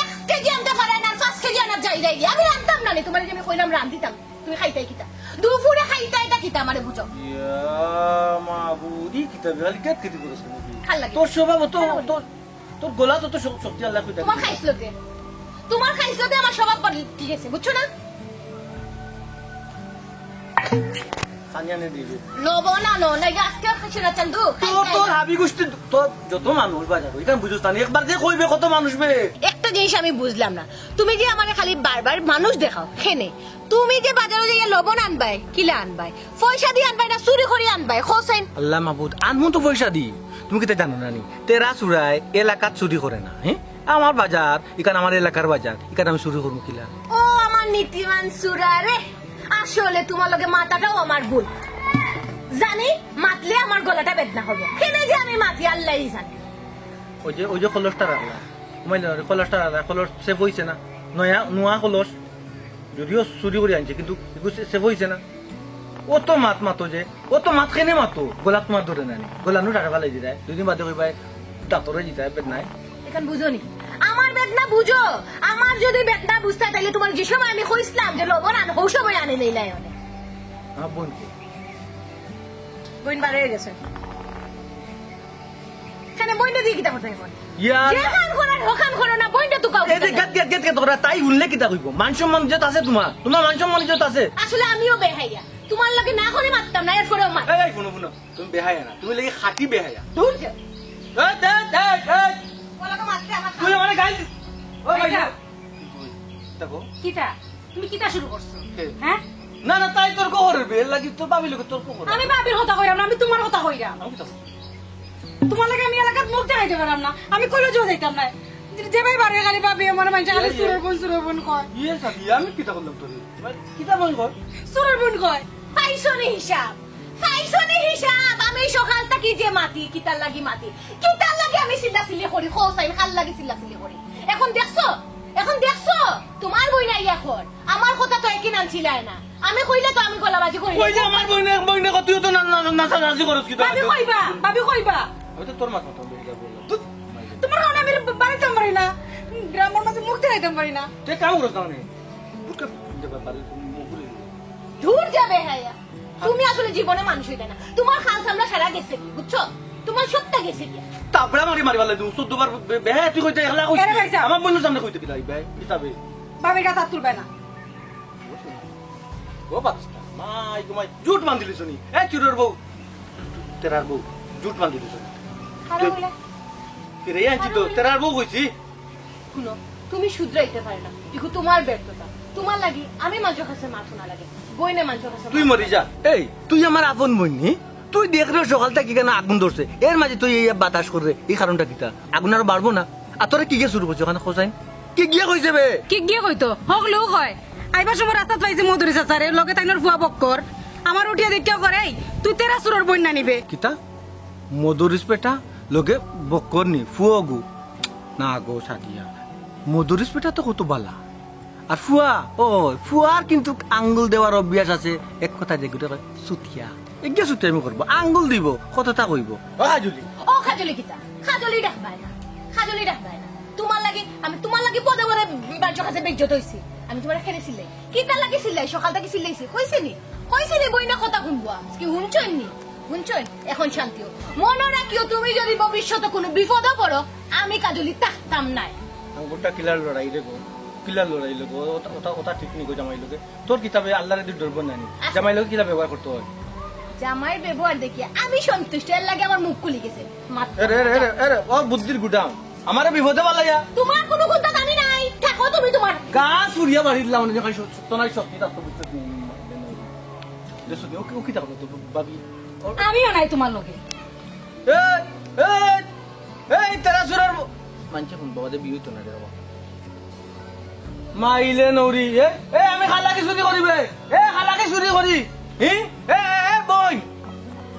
এক কেজি আনতে পারে না, আর পাঁচ কেজি আনার যাই যাই। আমি রানতাম না নি, তোমারে যে আমি কইলাম রান্ধিতাম। তুমি খাইতায় কিতা? দুপুরে খাইতায় ইটা কিতা আমারে বুঝাও। ইয়া মাবুদ, ই কিতা বে? খালি গেত গেতি করস কেনে তুই? খাল লাগে। তোর স্বভাব তো, খাল লাগে। তোর, তোর গলাত তো শক-, শক্তি আল্লাহ কইতা তোমার দিছে। খাইছলতে। তোমার খাইছলতে আমার স্বভাব বদলি গেছে, বুঝছো না? খানি আনে দিবি। লবণ আনো, নাইলে আজকে খাইছো না চান্দু। তোর, তোর হাবি গোষ্ঠী, তোর যত মানুষ বাজারো, ইখান বুঝোস না নি? একবার যে কইবে কত মানুষ বে। একটা জিনিস আমি বুঝলাম না, তুমি যে আমারে খালি বারবার মানুষ দেখাও, কেনে? তুমি যে বাজারো যাইয়া লবণ আনবায়, কিলা আনবায়? পয়সা দি আনবায় না চুরি করি আনবায়? কও চাইন। আল্লাহ মাবুদ, আনমু তো পয়সা দি। তুমি কিতা জানো না নি? তেরা চুরায় এলাকাত চুরি করে না, হে? আমার বাজার, ইখান আমার এলাকার বাজার, ইখান আমি চুরি করমু কিলা? ও আমার নীতিমান চুরা রে, আসলে তোমার লগে মাতাটাও আমার ভুল। জানি, মাতলে আমার গলাটা বেদনা করবো। কেনে যে আমি মাতি, আল্লাহই জানে। ওই যে, ওই যে কলসটা রাখলা, ঘুমাইলে না রে, কলসটা রাখলা, কলস সেভ অইছে না, নয়া, নুয়া কলস, যদিও চুরি করি আনছে, কিন্তু এগু সে-, সেভ অইছে না। অত মাত মাতো যে, অত মাত কেনে মাতো, গলাত তোমার ধরে না নি, গলানো টাকা ফালাই দিরায়, দুই দিন বাদে কইবায়, দাঁতরে জিতায়, বেদনায়। ইখান বুঝো নি? আমার বেদনা বুঝো, আমার যদি বেদনা বুঝতায়, তাইলে তোমার যে সময় আমি কইছলাম যে লবণ আন, হউ সময় আনে নেইলায় অনে। আমার বোন কই? বোন বারে গেছে। কেনে বইনটা দিয়া কিতা করতায় এখন? ইয়া। যেখান করার হখান করো না, বইনটা তো কাউকে এই যে দেয় না। গেত গেত গেত গেত করো, তাই হুনলে কিতা কইবো? মান সম্মান ইজ্জত আছে তোমার? তোমার মান সম্মান ইজ্জত আছে? আসলে আমিও বেহাইয়া। তোমার লগে না করি মাততাম না, এরপরেও মাত। এই, এই, হুনো, হুনো। তুমি বেহাইয়া না, তুমি লাগি খাঁটি বেহাইয়া। দূর যাও। এই, এই, এই, এই। ওলা তো মাততে আমার তুই আমারে গাইল দি-, ও ভাই, এই যাও। দেখো। কিতা? তুমি কিতা শুরু করছো? কে? হ্যাঁ? না, না, তাই তর্ক করের বে, এর লাগি তো ভাবির লগে তর্ক করে। আমি ভাবির কথা কইরাম না, আমি তোমার কথা কইরাম। আমি কিতা করছি? তোমার লগে আমি এলাকাত মুখ দেখাইতে পাররাম না, আমি কলেজেও যাইতাম না। যে, যে ভাই বারে খালি ভাবি আমার মানষে খালি ইয়ে, ইয়ে। চুরর বোন, চুরর বোন কয়। ইয়ে সাথী, আমি কিতা করলাম তোরে? ভাই, কিতা বোন কয়? চুরর বোন কয়। পাইছো নি হিসাব? পাইছো নি হিসাব? আমি সকাল থাকি যে মাতি, কিতার লাগি মাতি? কিতার লাগি আমি চিল্লাচিল্লি করি? কও চাইন, কার লাগি চিল্লাচিল্লি করি? এখন দেখছো? এখন দেখছো? তোমার বইন আইয়া কর। আমার কথা তো একই নাম ছিলায় না। আমি কইলে তো আমি গলাবাজি করি। কই যে আমার বইনে, বইনে কত তুই তো না, না, না, নাচানাচি করস কিতা? ভাবি কইবা, ভাবি কইবা। আমি তো তোর মাথা তো বেরিয়ে যাবো। ধুৎ, তোমার কারণে আমি বাড়িতাম পারি না, গ্রামর মাঝে মুখ দেখাইতাম পারি না। তুই কাম করস না মানে? বুটকা দিতে পারবি, মুখ ঘুরে দিবি। দূর যাবে হ্যাঁ। তুমি আসলে জীবনে মানুষ অইতায় না। তোমার খাল সামলা সারা গেছে কি, বুঝছো? তোমার সবটা গেছে গিয়া। তাবড়া মারি মারি ফালাই দিমু, চৌদ্দ বার বে-, বে-, হে, তুই কইতে একলা কইতে। এরে ভাইসাব। আমার বইনর সামনে কইতে কিলা, বে, কিতা বে? ভাবির গাত আত তুলবে না। ও বাদশা, মাই গো মাই, জুট বান্ধিলিছনি। এ চুরর বউ, তেরার বউ, জুট বান্ধিলিছনি। খারাপ হইলা। ফিরে আনছি তো, খারাপ হইলা। তেরার বউ কইছি। শুনো, তুমি শুধরাইতে পারো না, ইগু তোমার ব্যর্থতা। তোমার লাগি আমি মানষর কাছে মাত হুনা লাগে, বইনে মানষর কাছে তুই মাত মরি যা। এই, তুই আমার আপন বইন নি? তুই দেখরে সকাল থাকি কেনে আগুন ধরছে, এর মাঝে তুই এই বাতাস কররে, এই কারণটা কিতা? আগুন আরো বাড়বো না? আর তোরে কিগিয়ে শুরু করছে ওখানে খোঁজাইন? কিগিয়ে কইছে বে? কিগিয়ে কইতো? হকলেও কয়। আইবার সময় রাস্তাত পাইছি মদুরি চাচারে, লগে তাইনর ফুয়া বক্কর। আমার উঠিয়া দেখিয়া করে, "এই, তুই তেরা চুরর বইন না নি বে?" কিতা? মদুরিস বেটা, লগে বক্কর নি, ফুয়া গু। না গো, সাদিয়া। মদুরিস বেটা তো কত বালা। আর ফুয়া, ও, ফুয়ার কিন্তু আঙ্গুল দেওয়ার অভ্যাস আছে। এক কথা যে গুটা কয়, "চুতিয়া।" এগিয়ে চুতিয়ামি করবো, আঙ্গুল দিব, কতটা কইব। ও খাজুলি। ও খাজুলি কিতা? খাজুলি ডাকবায় না, খাজুলি ডাকবায় না। তোমার লাগি, আমি তোমার লাগি পদে পদে মানষর কাছে বেইজ্জত হইছি। আমি তোমার খেলে চিল্লাই। কিতা লাগি চিল্লাই? সকাল থাকি চিল্লাইছি। কইছি নি? কইছি নি বইনে কথা হুনবো? আজকে হুনছইন নি? হুনছইন? এখন শান্তি হও। মনে রাখিও, তুমি যদি ভবিষ্যতে কোনো বিপদে পড়ো, আমি কাজলি থাকতাম নায়। আঙ্গুলটা কিলার লড়াই রে গো, কিলার লড়াই রে গো, ওটা, ওটা, ওটা ঠিক নি গো জামাই লগে। তোর কিতাবে আল্লাহরে দি ডরবো না নি। আচ্ছা। জামাই লগে কিলা ব্যবহার করতে হয়? জামাইর ব্যবহার দেখিয়া আমি সন্তুষ্ট, এর লাগি আমার মুখ খুলি গেছে। মাত-, এরে, এরে, এরে, এরে, ও বুদ্ধির গুদাম। আমারে বিপদে ফালাইয়া। তোমার কোনো কুন্তা দামি নাই। থাকো তুমি তোমার। গা ছুরিয়া বাড়ি দিলাম, মানে, যখন সত্য নাই, সত্যি থাকতো বুঝতে তুমি। দেখছো কি? ও কি, ও কি থাকলো তো, ভাবি? ও আমিও নাই তোমার লগে। এই, এই, এই, তারা সুরার ব-, মানছে কোন বাবাদের বিয়ে হইতো না রে বাবা। মাইলে নৌরি, এ, এ, আমি খালাকি চুরি করি বে। এ, খালাকি চুরি করি। হি? এ, এ, এ, বইন।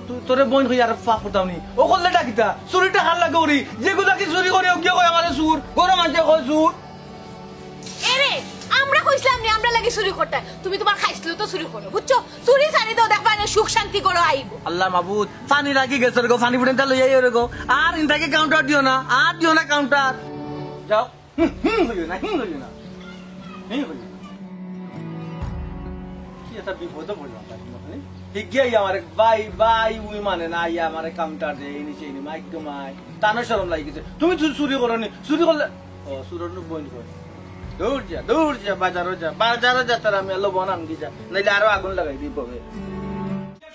তুই, তোরে বইন কই আর ফাফ করতাম নি। ও করলে ডাকিতা। চুরিটা খান লাগে করি। যে গুলা কি চুরি করি, ও গিয়ে কয় আমারে চুর। গরম আছে কয় চুর। এরে, আমরা কইছিলাম নি, আমরা লাগি চুরি করতে। তুমি তোমার খাইছলো তো চুরি করো, বুঝছো? চুরি ছাড়ি দাও, দেখবা না সুখ শান্তি করো আইব। আল্লাহ মাবুদ, পানি রাখি গেছে রে গো, পানি ফুটেন তা লইয়া আইও রে গো। আর ইনতাকে কাউন্টার দিও না, আর দিও না কাউন্টার। যাও। হুম, হুম, হইও না, হুম, হইও না। হুম, হইও না। কি একটা বিপদে পড়লাম তাই জন্য, হ্যাঁ? হিগিয়া ইয়া আমারে ভাই, ভাই, উই মানে না, ইয়া আমারে কাউন্টার দে, এই নিচে, এই নি, মাইক তো মাই। তানো শরম লাগি গেছে। তুমি চু-, চুরি করো নি, চুরি করলে, ও, চুরর নু বইন কর। দূর যা, দূর যা, বাজারো যা, বাজারো যা, তোর আমি আলো বনাম কি যা, নাইলে আরো আগুন লাগাই দিব বে।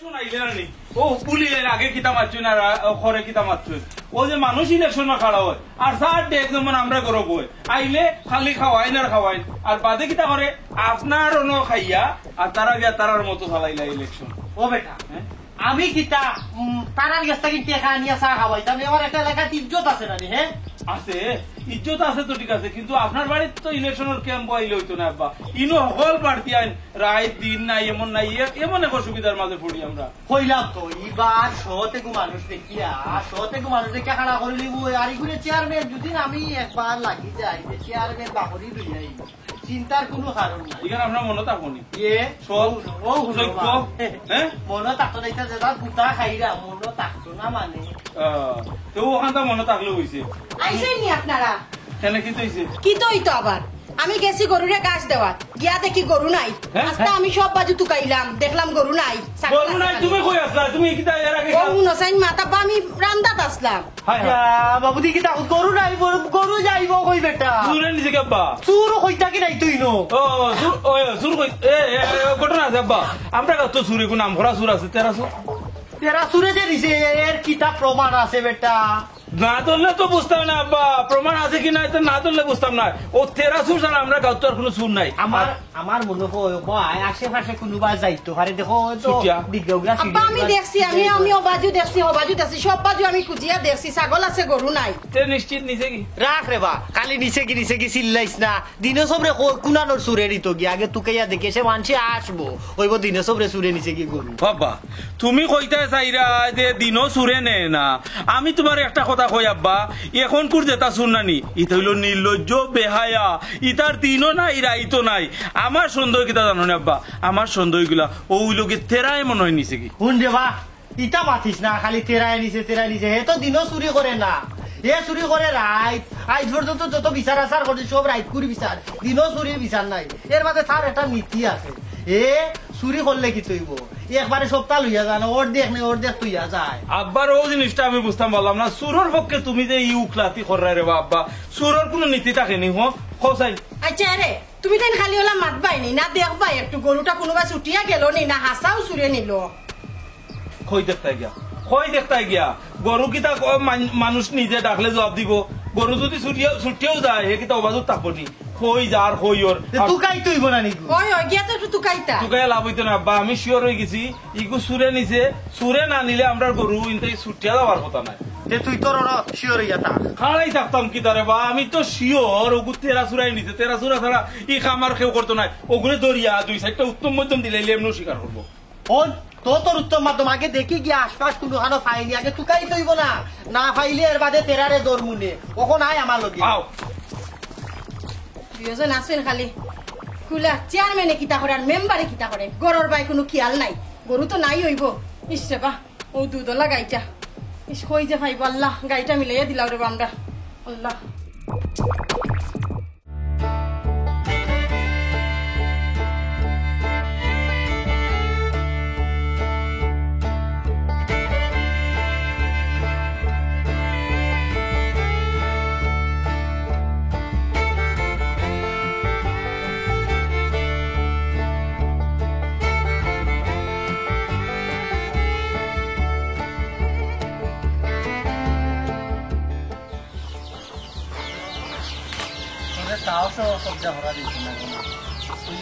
শুনাইলে না নি? ও, পুলিশের আগে কিতা মারছইন আর, আ, খরে কিতা মারছইন? ও যে মানুষ ইলেকশনে খাড়া হয়, আর স্যার ডেক যেমন আমরা গরব হয়। আইলে খালি খাওয়াইন আর খাওয়াইন। আর বাদে কিতা করে? আপনার অনো খাইয়া, আর তারা গিয়া তারার মতো চালাইলা ইলেকশন। ও বেটা, হ্যাঁ? আমি কিতা, উম, তারার গেছ থাকি টেকা আনিয়া চা খাওয়াইতাম? আমার একটা এলাকাত ইজ্জত আছে না নি, হ্যাঁ? আছে, ইজ্জত আছে তো ঠিক আছে, কিন্তু আপনার বাড়িত তো ইলেকশনের ক্যাম্প আইলে হইতো না আব্বা। ইনো হকল প্রার্থী আইন, রাইত দিন নাই, এমন নাই, এ-, এমন এক অসুবিধার মাঝে পড়ি আমরা। কইলাম তো, ইবার শত এগু মানুষ দেখিয়া, শত এগু মানুষ দেখিয়া খাড়া করি লিবো, আর ইগুরে চেয়ারম্যান যদি আমি একবার লাগি যাই, যে চেয়ারম্যান বাকরি লইয়া আইব। চিন্তার কোনো কারণ নাই। এখানে আপনার মনে থাকবো নি? ইয়ে, সব ও, ও, সত্য? হ্যাঁ? মনে থাকতো না, এটা যেটা গুতা খাইরা, মনে থাকতো না মানে। আহ, তো ওখানটা মনে থাকলে হইছে। আইছেন নি আপনারা? কেন, কি তো হইছে? কি তো হইতো আবার? আমি গেছি গরুরে ঘাস দেওয়াত, গিয়া দেখি গরু নাই। হ্যাঁ? আস্তা হ্যাঁ? আমি সব বাজু তুকাইলাম, দেখলাম গরু নাই। গরু নাই, তুমি কই আছলা? তুমি কিতা এর আগে ও হুনো চাইন মাতা বা আমি রান্দাত আছলাম। হায় হায়। ইয়া, বাবু দি কিতা গরু নাই, গরু, গরু যাইব কই বেটা? চুরে নিছে কি আব্বা? চুর কইতা কি নাই তুই নো? ও, চুর, ও, চুর কই-, এ, এ, এ, ঘটনা আছে আব্বা। আমরা তো চুরে কোন নাম করা চুর আছে, তেরা চুর। তেরা চুরে যে নিছে, এর কিতা প্রমাণ আছে বেটা? না ধরলে তো বুঝতাম না আব্বা, প্রমাণ আছে কি নাই তো না ধরলে বুঝতাম না। ও তেরা চুর ছাড়া আমরা গাঁওত তো আর কোনো চুর নাই। আমার, আমার মনে হয় ভাই আশেপাশে কোনোবা যাইতো পারে, দেখো তো চুটিয়া। বিজ্ঞাপন আব্বা, আমি দেখছি, আমি, আমি ও বাজু দেখছি, ও বাজু দেখছি, সব বাজু আমি খুঁজিয়া দেখছি, ছাগল আছে, গরু নাই। তে নিশ্চিত নিছে কি? রাখ রে বা, খালি নিছে কি, নিছে কি চিল্লাইস না। দিনে সবরে কো-, কুনানোর চুরে নিত গিয়া, আগে তুকাইয়া দেখে সে মানষে আসবো, কইব দিনে সবরে চুরে নিছে কি গরু। বাবা, তুমি কইতা চাইরা যে দিনও চুরে নেয় না। আমি তোমার একটা কথা কই আব্বা, এখনকুর যেটা চুর নানি, ইটা হইল নির্লজ্জ, বেহায়া, ইতার দিনও নাই, রাইতও নাই। আমার সন্দেহ কিতা জানো না আব্বা? আমার সন্দেহ ইগুলা, ও ওই লোকে তেরায় মনে হয় নিছে কি? হুন রে বা, ইতা মাতিস না, খালি তেরায় নিছে, তেরায় নিছে। হে তো দিনও চুরি করে না, হে চুরি করে রাইত। আইজ পর্যন্ত যত বিচার আচার করছে, সব রাইত করি বিচার, দিনও চুরির বিচার নাই। এর মাঝে তার একটা নীতি আছে, এ, চুরি করলে কিতা অইবো? একবারে সবতা লইয়া যায় না, অর্ধেক নে অর্ধেক থইয়া যায়। আব্বার অউ জিনিসটা আমি বুঝতাম পারলাম না, চুরর পক্ষে তুমি যে ই উকলাতি কররায় রে বা আব্বা, চুরর কুনু নীতি থাকে নি, হ? হ চাই। আচ্ছা রে, তুমি তাইন খালি অলা মাতবায় নি, না দেখবায় একটু গরুটা কুনুবায় ছুটিয়া গেলো নি, না হাছাউ চুরে নিলো। কই দেখতায় গিয়া, কই দেখতায় গিয়া। গরু কিতা ক-, মান-, মানুষ নিজে ডাকলে জবাব দিবো। গরু যুদি ছুটিয়াও, ছুটিয়াও যায়, হে কিতা অবাদর থাকবো নি? কই যার, কই ওর। তে আর তুকাইতে অইবো না নি গু? ওই, ওই, গিয়া তো একটু তুকাইতা। তুকাইয়া লাভ অইতো না, আব্বা, আমি sure অইগেছি, ইগু চুরে নিছে, চুরে না নিলে আমরার গরু ইনতে ছুটিয়া যাওয়ার কথা নায়। তে তুই তোর ওরা sure অইয়া থাক। খাড়াই থাকতাম কিতা রে বা, আমি তো sure ওগু তেরা চুরাই নিছে, তেরা চুরা ছাড়া ই কাম আর কেউ করতো নায়। ওগুরে ধরিয়া দুই চাইরটা উত্তম মধ্যম দিলাইলে এমনেউ স্বীকার করবো। অন, তো তোর উত্তম মাধ্যম আগে দেখি গিয়া আশপাশ কুনুখানো পাইনি, আগে তুকাইতে অইবো না, না পাইলে এর বাদে তেরারে ধরমুনে, অখন আয় আমার লগে। আও। দুইজন আছইন খালি, কুলা চেয়ারম্যানে কিতা করে আর মেম্বারে কিতা করে, গরুর বায় কুনু খিয়াল নাই, গরু তো নাই অইবো। ইস রে বা, অউ দুধওয়ালা গাইটা, ইস কই যে পাইবো আল্লাহ, গাইটা মিলাইয়া দিলাও রে বা আমরা, আল্লাহ। তোরে তাও তো কবজা করা দিছি না কোনো। তুই,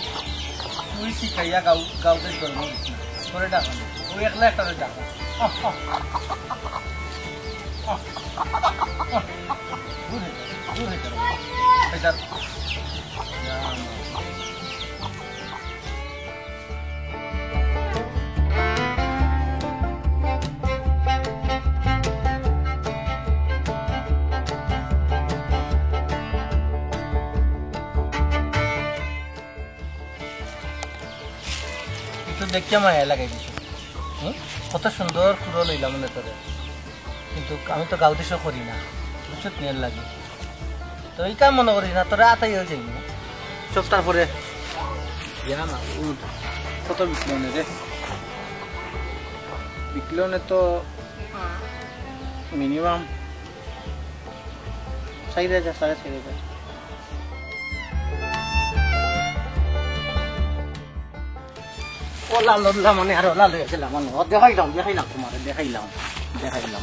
তুই শিখাইয়া গাউ, গাউতে জন্ম দিস না। তোরে ডাকো না। ওই একলা একটারে ডাকো। আহ, আহ। আহ, আহ। দূর হয়ে যা, দূর হয়ে যা। এই যা। যা। একটু দেখিয়া মায়া লাগাই দিছো। হুম? কত সুন্দর কুড়ো লইলাম মনে তোরে। কিন্তু আমি তো গাউ দেশও করি না। বুঝছত নি এর লাগি? তো ই কাম মনো করিস না, তোরে আতাইও যাইমু। সপ্তাহ পরে। ইয়া না, উঠ। কত বিকলো নে রে? বিকলো নে তো minimum চাইর হাজার, সাড়ে চাইর হাজার। ও লাল, লাল, মানে আরো লাল হয়ে গেলাম, মানে, ও দেখাইলাম, দেখাইলাম তোমারে, দেখাইলাম, দেখাইলাম।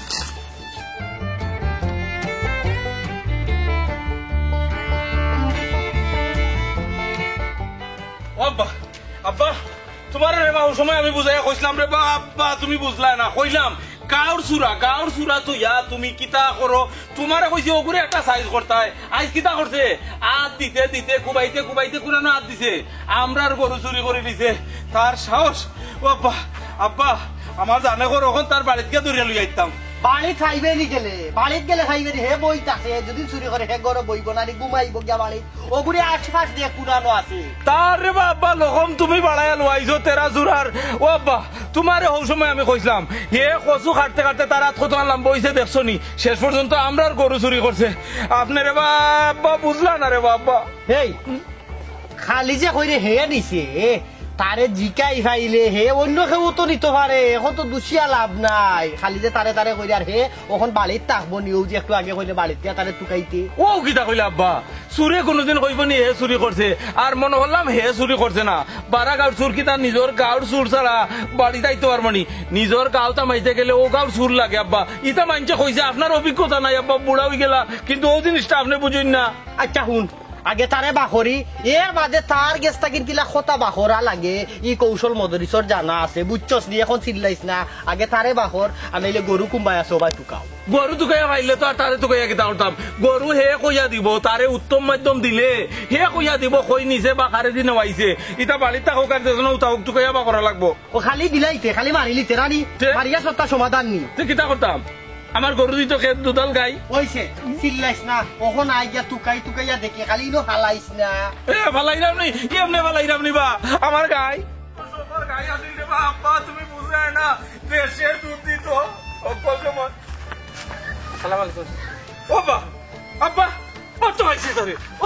ও আব্বা, আব্বা, তোমারে রে বা, অউ সময় আমি বুঝাইয়া কইছিলাম রে বা, আব্বা, তুমি বুঝলায় না, কইলাম, গাউর চুরা, গাউর চুরা থইয়া তুমি কিতা করো, তোমারে কইছি ওগুরে একটা size করতায়, আইজ কিতা করছে? আত দিতে দিতে, কুবাইতে কুবাইতে কুনানো আত দিছে। আমরার গরু চুরি করি নিছে। তার সাহস! ও আব্বা, আব্বা, আমার জানে কর, অখন তার বাড়িত গিয়া ধরিয়া লই আইতাম। বাড়িত খাইবে নি গেলে? বাড়িত গেলে খাইবে নি? হে বই থাকছে, যদি চুরি করে হে ঘরো বইবো না নি, ঘুমাইবো গিয়া বাড়িত। ওগুরে আশপাশ দিয়া কুনানো আছে। তার রে বা আব্বা, লখম তুমি বাড়াইয়া লওয়াইছো তেরা চুরার। ও আব্বা, তোমারে হউ সময় আমি কইছিলাম, হে কচু কাটতে কাটতে তার আত কত লাম্বা অইছে দেখছো নি? শেষ পর্যন্ত আমরার গরু চুরি করছে। আপনে রে বা আব্বা, বুঝলা না রে বা আব্বা। হেই, খালি যে কইরে হে নিছে, তারে জিকাই ফাইলে হে অন্য কেউ তো নিতো পারে, অখন তো দুষিয়া লাভ নাই। খালি যে তারে তারে কইরে আর হে অখন বাড়িত থাকবো নি, অউ যে একটু আগে কইলে বাড়িত গিয়া তারে তুকাইতে। ও কিতা কইলা আব্বা? চুরে কুনুদিন কইবো নি হে চুরি করছে? আর মনো করলাম হে চুরি করছে না, বারা গাউর চুর কিতা নিজর গাউর চুর ছাড়া বাড়িত আইতো পারবো নি? নিজর গাউত হামাইতে গেলে অউ গাউর চুর লাগে আব্বা। ইতা মাইনষে কইছে, আপনার অভিজ্ঞতা নাই আব্বা, বুড়া অইগেলা, কিন্তু অউ জিনিসটা আপনে বুঝইন না। আচ্ছা হুন, আগে তারে বাখরি, এর বাদে তার গেছ থাকি কিলা কথা বাখরা লাগে, ই কৌশল মদরিছর জানা আছে, বুঝছস নি? অখন চিল্লাইস না, আগে তারে বাখর, আর নাইলে গরু কুনবায় আছে, অবায় তুকাও। গরু তুকাইয়া পাইলে তো আর তারে তুকাইয়া কিতা করতাম? গরু হে কইয়া দিবো, তারে উত্তম মাধ্যম দিলে হে কইয়া দিবো, কই নিছে বা কারেদি নেওয়াইছে। ইতা বাড়িত থাকউক আর যেছনো থাকউক, তুকাইয়া বার করা লাগবো। ও খালি দিলাইতে, খালি মারিলিতে, রানি, তে? মারিয়া সত্তা সমাধান নি। তে কিতা করতাম? আমার গরু দিতো খেত দুধাল গাই। অইছে, চিল্লাইস না। অখন আই গিয়া তুকাই তুকাইয়া দেখি, খালি ইনো ফালাইস না। এ, ফালাইরাম নি, এমনে ফালাইরাম নি বা, আমার গাই। আমার গাই আছিল রে বা, আব্বা, তুমি বুঝরায় না, দেশর দুধ দিতো। ও, কত মন। সালাম আলাইকুম। ও বা, আব্বা, ও তো আইছে তারে, ও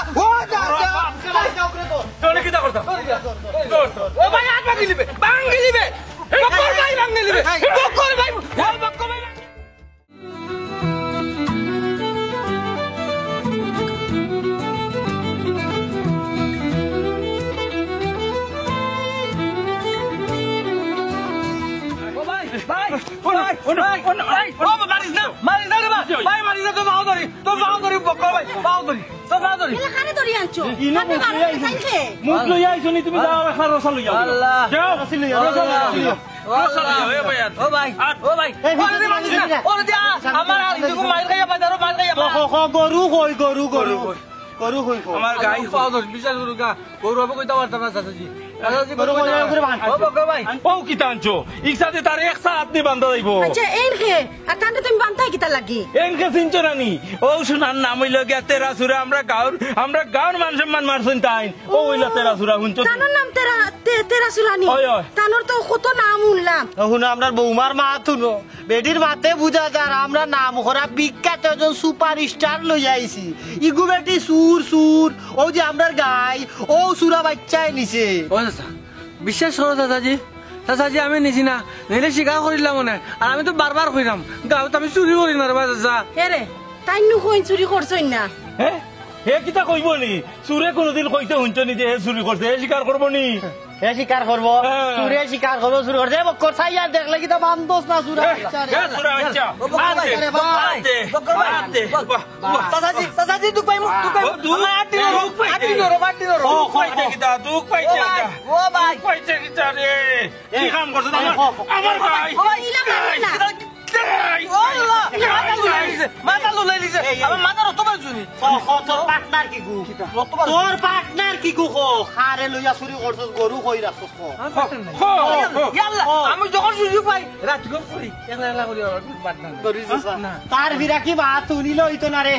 ও দাদা। জনে কিতা করতা? ধর, ধর। ও ভাই, আত ভাঙি লিবে, ভাঙি লিবে। বক্কর ভাই ভাঙি লিবে। বক্কর ভাই, ও বক্কর ভাই। ও ভাই, ভাই, ভাই, ভাই, ও মারিস না, মারিস না রে ভাই। ভাই, মারিস না, তোর পাও ধরি, তোর পাও ধরি, বক্কর ভাই, পাও ধরি, তোর পাও ধরি। এলা কারে ধরি আনছো? ইনো আপনি মুখ লইয়া আইছো। খাইছে? মুখ লইয়া আইছো নি, তুমি যাও, একলা রসা লইয়া আও। আল্লাহ। যাও। রসা লইয়া আও, রসা লইয়া আও। ও ভাই, ও ভাই, এই ওরে ভিতরে মারিস না, ভিতরে। ওরে দিয়া, আমার আর ইটুকু মাইর খাইয়া বাজারো মাইর খাইয়া ক, ক, ক, গরু কই, গরু, গরু। গরু কই, কই? আমার গাই পাও ধরি, বিশ্বাস করুকা, গরু হবে কইতা পারতাম না, চাচাজি। চাচাজি, গরু কই, কই, গরু ভাই। ও বক্কর ভাই। ও কিতা আনছো? ইকসাদে তার এক সাত নি বান্ধা যাইবো। আচ্ছা, এর কে? আর তানরে তুমি বান্ধায় কিতা লাগি? এনকে চিনছো না নি? ও সোনার নাম অইলো গিয়া তেরা চুরা, আমরা গাঁওর, আমরা গাঁওর মান সম্মান মারছইন তাইন। ও অইলো তেরা চুরা, হুনছো তো? তানর নাম তেরা, তে-, তেরা চুরা নি? অয়, অয়। তানর তো কত নাম হুনলাম। হুনো, আমরার বৌমার মাত হুনো। বেটির মাতে বুঝা যার, আমরা নাম করা বিখ্যাত একজন superstar লইয়া আইছি। ইগু বেটি চুর, চুর। ও যে আমরার গাই, ও চুরা বাইচ্চায় নিছে। ও চাচা, বিশ্বাস করো চাচাজি, চাচাজি আমি নিছি না, নিলে স্বীকার করিলাম মনে। আর আমি তো বারবার কইরাম, গাঁওত আমি চুরি করি না রে বা চাচা। এরে, তাইন নু কইন চুরি করছইন না? হ্যাঁ? হে কিতা কইবো নি? চুরে কুনুদিন কইতে হুনছো নি যে হে চুরি করছে? হে স্বীকার করবো নি? হে স্বীকার করবো। হ্যাঁ। চুরে স্বীকার করবো, চুরি করছে। এ বক্কর, চাইয়া দেখলে কিতা বান্ধস না চুরা? এ, এ, চুরা বাচ্চা। ও, বক্কর ভাই, আরে, আরে, ভাই। আরে, বক্কর ভাই, আরে, বক্কর ভাই। বাহ, বাহ। চাচাজি, চাচাজি, দুখ পাইমু, দুখ পাইমু। ও, দুখ, আমার আটটি দুখ নরম, পাইছে আটটি কিতা? নরম, আটটি নরম। ও, দুখ পাইছে কিতা? দুখ পাইছে ও ভাই, কিতা? ও ভাই। দুখ পাইছে কিতা রে? কি কাম করছে? আমার, আমার ভাই। ও ভাই, ইলা মারিও না। এই! ও আল্লাহ! মাথা লুলাই দিছে, মাথা লুলাই দিছে। এই, এই। আমার মাথার অত বার জুনি। ক, ক, তোর পার্টনার কিগু? কিতা? তোর পার্টনার কিগু ক? কারে লইয়া চুরি করছস, গরু কই রাখছস ক? আমার পার্টনার নাই। ক, ক, ক। ইয়া আল্লাহ, ক। আমি যখন সুযোগ পাই, রাত গপ করি, একলা একলা করি আমার পার্টনার নাই। করিস না। না। তার বিরা কি বা তুলিলে অইতো না রে।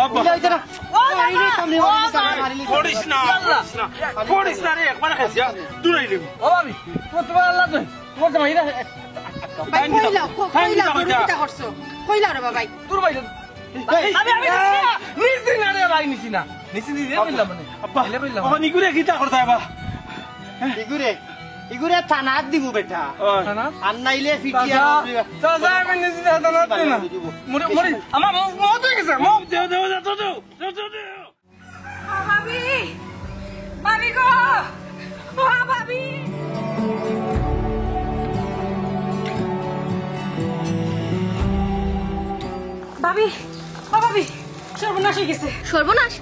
আব্বা। তুলিলে অইতো না। ও মারিলি, বাবা, তুলি ও মারিলি, বাবা। মারিলি। করিস না, ইয়া আল্লাহ। করিস না। করিস না রে, একবার খাইছি, হ্যাঁ? দূরাই দেবো। ও ভাবি, তোমার, তোমার আল্লাহ তো তোমার জামাই না? ভাই, কইলাও, ক-, কইলাও, গরু কিতা করছো? কইলাও রে বাবাই। তোর ভাই তো। এই, আমি, আমি নিছি না, নিছি না রে ভাই, নিছি না। নিছি, নিছি, আব্বা, কইলাম মানে। আব্বা, এলে কইলাম। অখন ইগুরে কিতা করতে আব্বা? ইগুরে, ইগুরে থানাত দিমু বেটা। ওই। থানাত? আর নাইলে পিটিয়া চাচা, চাচা, আমি নিছি না, থানাত দিও না। দিব। মরি, মরি, আমার মো-, মত হয়ে গেছে, মত। দেও, দেও, দেও, দেও, দেও, দেও, দেও। ও ভাবি, ভাবি গো, ও ভাবি। ভাবি, ও ভাবি, সর্বনাশ হয়ে গেছে। সর্বনাশ?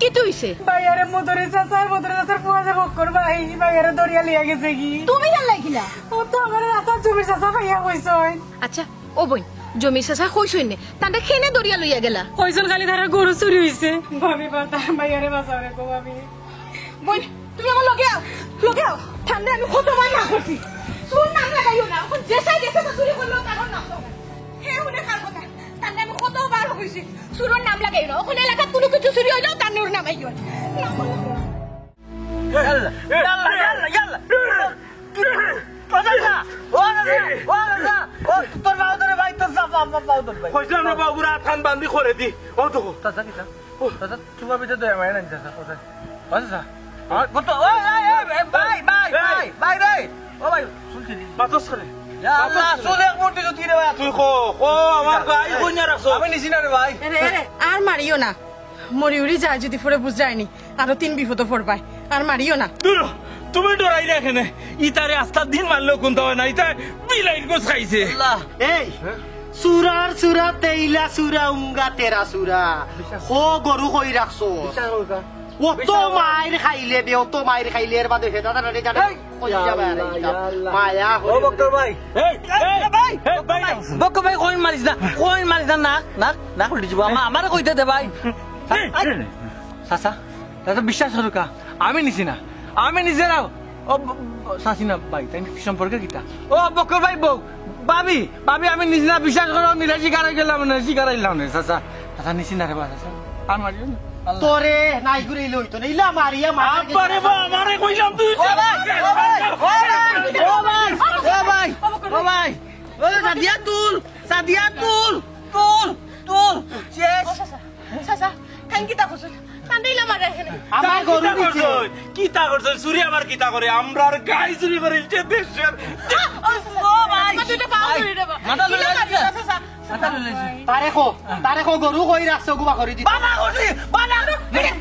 কিতা অইছে? ভাইয়ারে মদরে চাচার, মদরে চাচার ফুয়া যে বক্কর ভাই, ভাইয়ারে দরিয়া লিয়া গেছে কি? তুমি জানলাই কিলা? ও তো আমার চাচার জমির চাচা ভাইয়া কইছইন। আচ্ছা, ও বইন, জমির চাচা কইছইন নে, তানরে কেনে দরিয়া লইয়া গেলা? কইছইন খালি তারার গরু চুরি হইছে। ভাবি বা তার ভাইয়ারে বাঁচাও রে গো ভাবি। বইন, তুমি আমার লগে আও, লগে আও। তানরে আমি কতবার না করছি, চুরর নাম লাগাইও না। অখন যে চাই গেছে তো চুরি করলেও তার নাম লাগাইও না। হে হুনে কার কথা? তানরে আমি কতবার কইছি, চুরর নাম লাগাইও না। অখন এলাকাত কুনু কিছু চুরি হইলেও তানর নাম আইও না। ইয়াল্লা, ইয়াল্লা, ইয়াল্লা, ইয়াল্লা। ও চাচা, ও চাচা, ও চাচা, ও তোর পাও ধরে ভাই, তোর পাও, পাও, পাও ধরে ভাই। কইছিলাম না, বাবুরা আতখান বান্ধি করে দি। ও তো। চাচা, কিতা? ও। চাচা, তোমার ভিতরে দয়া মায়া নাই, চাচা, ও চাচা। ও চাচা, আমার কত, ওই, ওই, ওই, ওই, ভাই, ভাই, এই। ভাই, ভাই রে। ও ভাই, চুল ছিঁড়ি। মাতস করে। ইয়া আল্লাহ, মাতস করে। চুল এক মুঠি জুতি রে ভাই। তুই কো, কো, আমার গাই কইনা রাখছো। আমি নিছি না রে ভাই। এরে, এরে, আর মারিও না। মরি উড়ি যায় যদি পরে বুঝায়নি, আরো তিন বিপদে পড়বায়। আর মারিও না। দূর, তুমি ডরাই না কেনে? ইতারে আস্তা দিন মারলেও কুন্তা হয় না, ইতায় বিলাইর গোস খাইছে। আল্লাহ। এই, সুরার সুরা তেইলা সুরা উঙ্গা তেরা সুরা। বিশ্বাস। ও গরু কই রাখছো? বিশ্বাস করো কা? অত বিশ্বাস করো। মাইর খাইলে বে, অত মাইর খাইলে এর বাদে হেটা তারা জানে। এই, কই ইয়া যাবে আর আল্লাহ, এইটা? ইয়া আল্লাহ। মায়া ও হইলে বক্কর ভাই। এই, এই, এই, ভাই, এই, ভাই। বক্কর ভাই, কইন মারিস না, কইন মারিস না, নাক, নাক, নাক উল্টি যাবো। আমা-, আমারে কইতে দে ভাই। এই, এই, এই। চাচা, চাচা, বিশ্বাস করো কা, আমি নিছি না, আমি নিজে না। ও ব-, ব-, চাচি না ভাই, তাই কি সম্পর্কে কিতা? ও বক্কর ভাই বউ, ভাবি, ভাবি, আমি নিছি না, বিশ্বাস করো, নিলে শিকার হয়ে গেলাম না, শিকার হইলাম না, চাচা। চাচা, নিছি না রে বা, চাচা। আর মারিও না। আল্লাহ। তোরে নাই ঘুরে লইতো না, ইলা মারিয়া মার আব্বা রে বা, আমারে কইলাম তুই ও ভাই, ও ভাই, ও ভাই, ও ভাই, ও ভাই, ও ভাই, ও সাদিয়া তুল, সাদিয়া তুল, তুল, তুল, শেষ। ও চাচা, চাচা, তাইন কিতা করছইন? তানরে ইলা মারা কেনে? আমার গরু কিতা দিছে। করছইন? কিতা করছইন? চুরি আবার কিতা করে? আমরার গাই চুরি করে, ইটা দেশের। ও, ও, ও ভাই। আমার দুইটা পাও ভাই, ধরি রে বা। মাথা ইলা ধরে মারিও না, চাচা। মাথা ধরে লাইছে। তারে কো, তারে কো গরু কই রাখছো, গুবা করি দি। বানা করছি, বানা। আরে,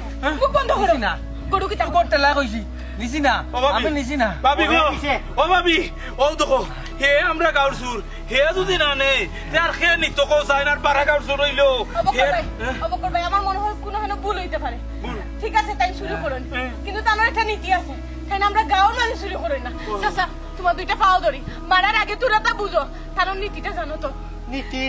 মুখ বন্ধ করো। নিছি না। গরু কিতা? করতে লা কইছি। নিছি না। ও ভাবি। আমি নিছি না। ভাবি গো। নিছে। ও ভাবি, ও দেখো, হে আমরা গাউর চুর। হে যদি না নে, তে আর কে নিতো কও চাইন আর পাড়া গাউর চুর হইলো। ও বক্কর হে, ভাই, হ্যাঁ? ও বক্কর ভাই, আমার মনে হয় কোনো হেন ভুল হইতে পারে। ভুল। ঠিক আছে, তাইন চুরি করইন। হ্যাঁ। কিন্তু তানর একটা নীতি আছে। তাইন আমরা গাউর মানুষ চুরি করইন না। ও। চাচা, তোমার দুইটা পাও ধরি। মারার আগে তোরা তা বুঝো। তানর নীতিটা জানো তো? নীতি?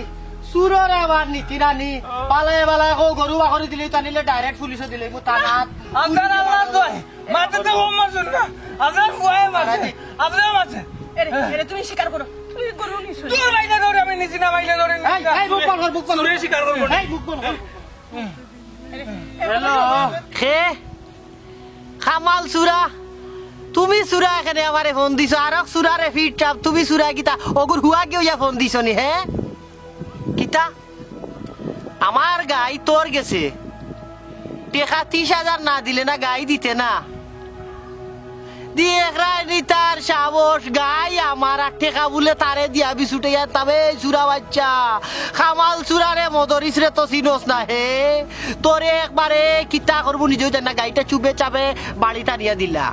চুরর আবার নীতি রানী। ও। বালায় বালায় কও গরু বাকরি দিলে, তা নিলে direct পুলিশে দিলে, মু থানাত। আপনার আল্লাহ দোয়াই। মাতে তো কম মারছেন না। আপনার ফুয়ায় মারছে। আপনার মারছে। এরে, এরে, তুমি স্বীকার করো। তুমি গরু নিছো। তোর মাইলে ধরে আমি নিছি না, মাইলে ধরে নিছি এই, না। এই, মুখ বন্ধ কর, মুখ বন্ধ কর। চুরে স্বীকার করবো না। এই, মুখ বন্ধ কর। এরে, এরে, হ্যালো। কে? কামাল চুরা? তুমি চুরা এখানে আমারে ফোন দিছো, আরক চুরারে ফিট টাপ, তুমি চুরা কিতা? অগুর হুয়া কি হইয়া ফোন দিছো নি, হ্যাঁ? কিতা? আমার গাই তোর গেছে। টেকা তিশ হাজার না দিলে না গাই দিতে না। দেখরায়নি তার সাহস, গাই আমার আর টেকা বুলে তারে দিয়া বিছুটাইয়া তাবে। এই চুরা বাইচ্চা, কামাল চুরারে মদরিসরে তো চিনস না হে। তোরে একবারে কিতা করমু নিজেও জানি না, গাইটা চুবে চাবে বাড়িত আনিয়া দিলা।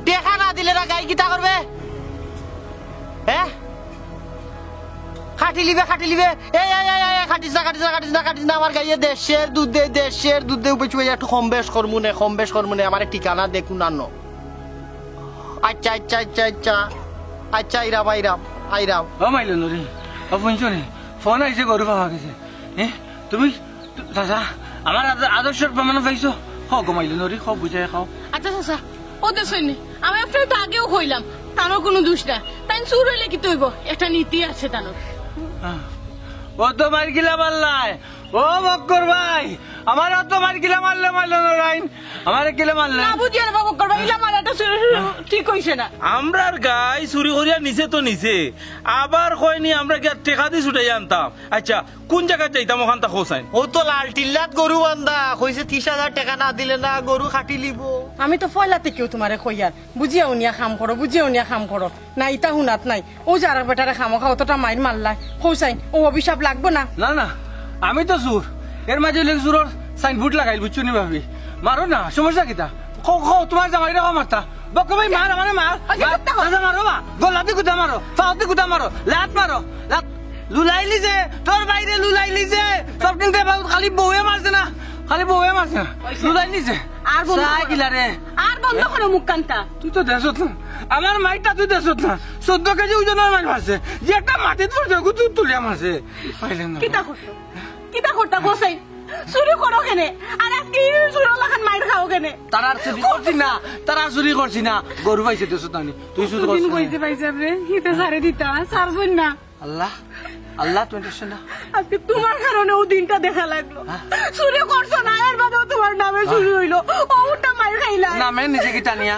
টেকা না দিলে না গাই কিতা করবে? হ্যাঁ, খাটিলিবে, খাটিলিবে। এই, এই, এই, এই, খাটিস না, খাটিস না, খাটিস না, খাটিস না। আমার গাইয়ে দেড়শের দুধ দে, দেড়শের দুধ দে। উপরে চুয়ে একটু কম বেশ করমু নে, কম বেশ করমু নে। আমার ঠিকানা দেখুন আনো। আচ্ছা, আচ্ছা, আচ্ছা, আচ্ছা। আচ্ছা, আইরাম, আইরাম, আইরাম। ও মাইলো নুরি, ও ফুনছো নি? ফোন আইছে, গরু পাওয়া গেছে। এ, তুমি, তু-, চাচা, আমার আদ-, আদর্শর প্রমাণ পাইছো? কও গো মাইলো নুরি, কও বুঝাই কও। আচ্ছা চাচা, ও তো শুননি, আমি আপনারে তো আগেও কইলাম, তানর কুনু দুষ না। তাইন চুর অইলে কিতা অইবো? একটা নীতি আছে তানর। হ্যাঁ। ও তো মাইর গিলা মারলায়। ও বক্কর ভাই, আমারে ও তো মাইর গিলা মারলে মারলো না রাইন। আমারে গিলা মারলে। না বুঝিয়ার বা বক্কর ভাই, ইলা মারাটা চুর-, ঠিক অইছে না। আমরার গাই চুরি করিয়া নিছে তো নিছে। আবার কয়নি আমরা গিয়া টেকা দি ছুটাই আনতাম। আচ্ছা, কুন জাগাত যাইতাম অখানতা কওছাইন? ও তো লাল টিল্লাত গরু বান্ধা, কইছে ত্রিশ হাজার টেকা না দিলে না গরু খাটিলিবো। আমি তো পয়লা থাকিউ তুমারে কইয়ার, বুঝিয়া হুনিয়া কাম করো, বুঝিয়া হুনিয়া কাম করো। না, ইতা হুনাত নাই। অউ যে আরক বেটারে খামোখা অতটা মাইর মারলায়, কওছাইন, অউ অভিশাপ লাগবো না? না, না, আমি তো চুর। এর মাঝে লেখ চুরর সাইনবোর্ড লাগাইল, বুঝছো নি ভাবি? মারো না, সমস্যা কিতা? কও, কও, তুমার জামাইরে কও মারতা। বক্কর ভাই, মার, আমারে মার। আচ্ছা, মার, চুপ থাকো। চাচা মারো বা। গলা দি গুতা মারো, পাও দি গুতা মারো, লাত মারো, লাত। লুলাইলি যে, তোর বাইরে লুলাইলি যে, সব দিন দেবা, খালি বউয়ে মারছে না, খালি বউয়ে মারছে না। অইছে। লুলাইলি যে। আর বন্ধ করো। কিলা রে? আর বন্ধ করো মুখ কান্তা। তুই তো দেশত না, আমার মাইরটা তুই দেশত না, চৌদ্দ কেজি ওজনর মাইর মারছে, যে একটা মাটিত পড়ছে, ওগু তুই তুলিয়া মারছে। পাইলে না। কিতা করতো? কিতা করতা কওছাইন? চুরি করো কেনে? আর আজকে ই চুরর লাখান মাইর খাও কেনে? তারা চুরি করছি না, তারা চুরি করছি না, গরু পাইছে দেশত নানি, তুই চুরি করছিস না। কইছে পাইছে আপনি, হিতে ছাড়ে দিতা, ছাড়ছইন না। আল্লাহ, আল্লাহ, তুমি দেখছো না? আজকে তুমার কারণে অউ দিনটা দেখা লাগলো। হ্যাঁ। চুরি করছো না, এর বাদেও তুমার নামে চুরি অইলো। অউ উল্টা মাইর খাইলা। নামে নিজে কি টানিয়া?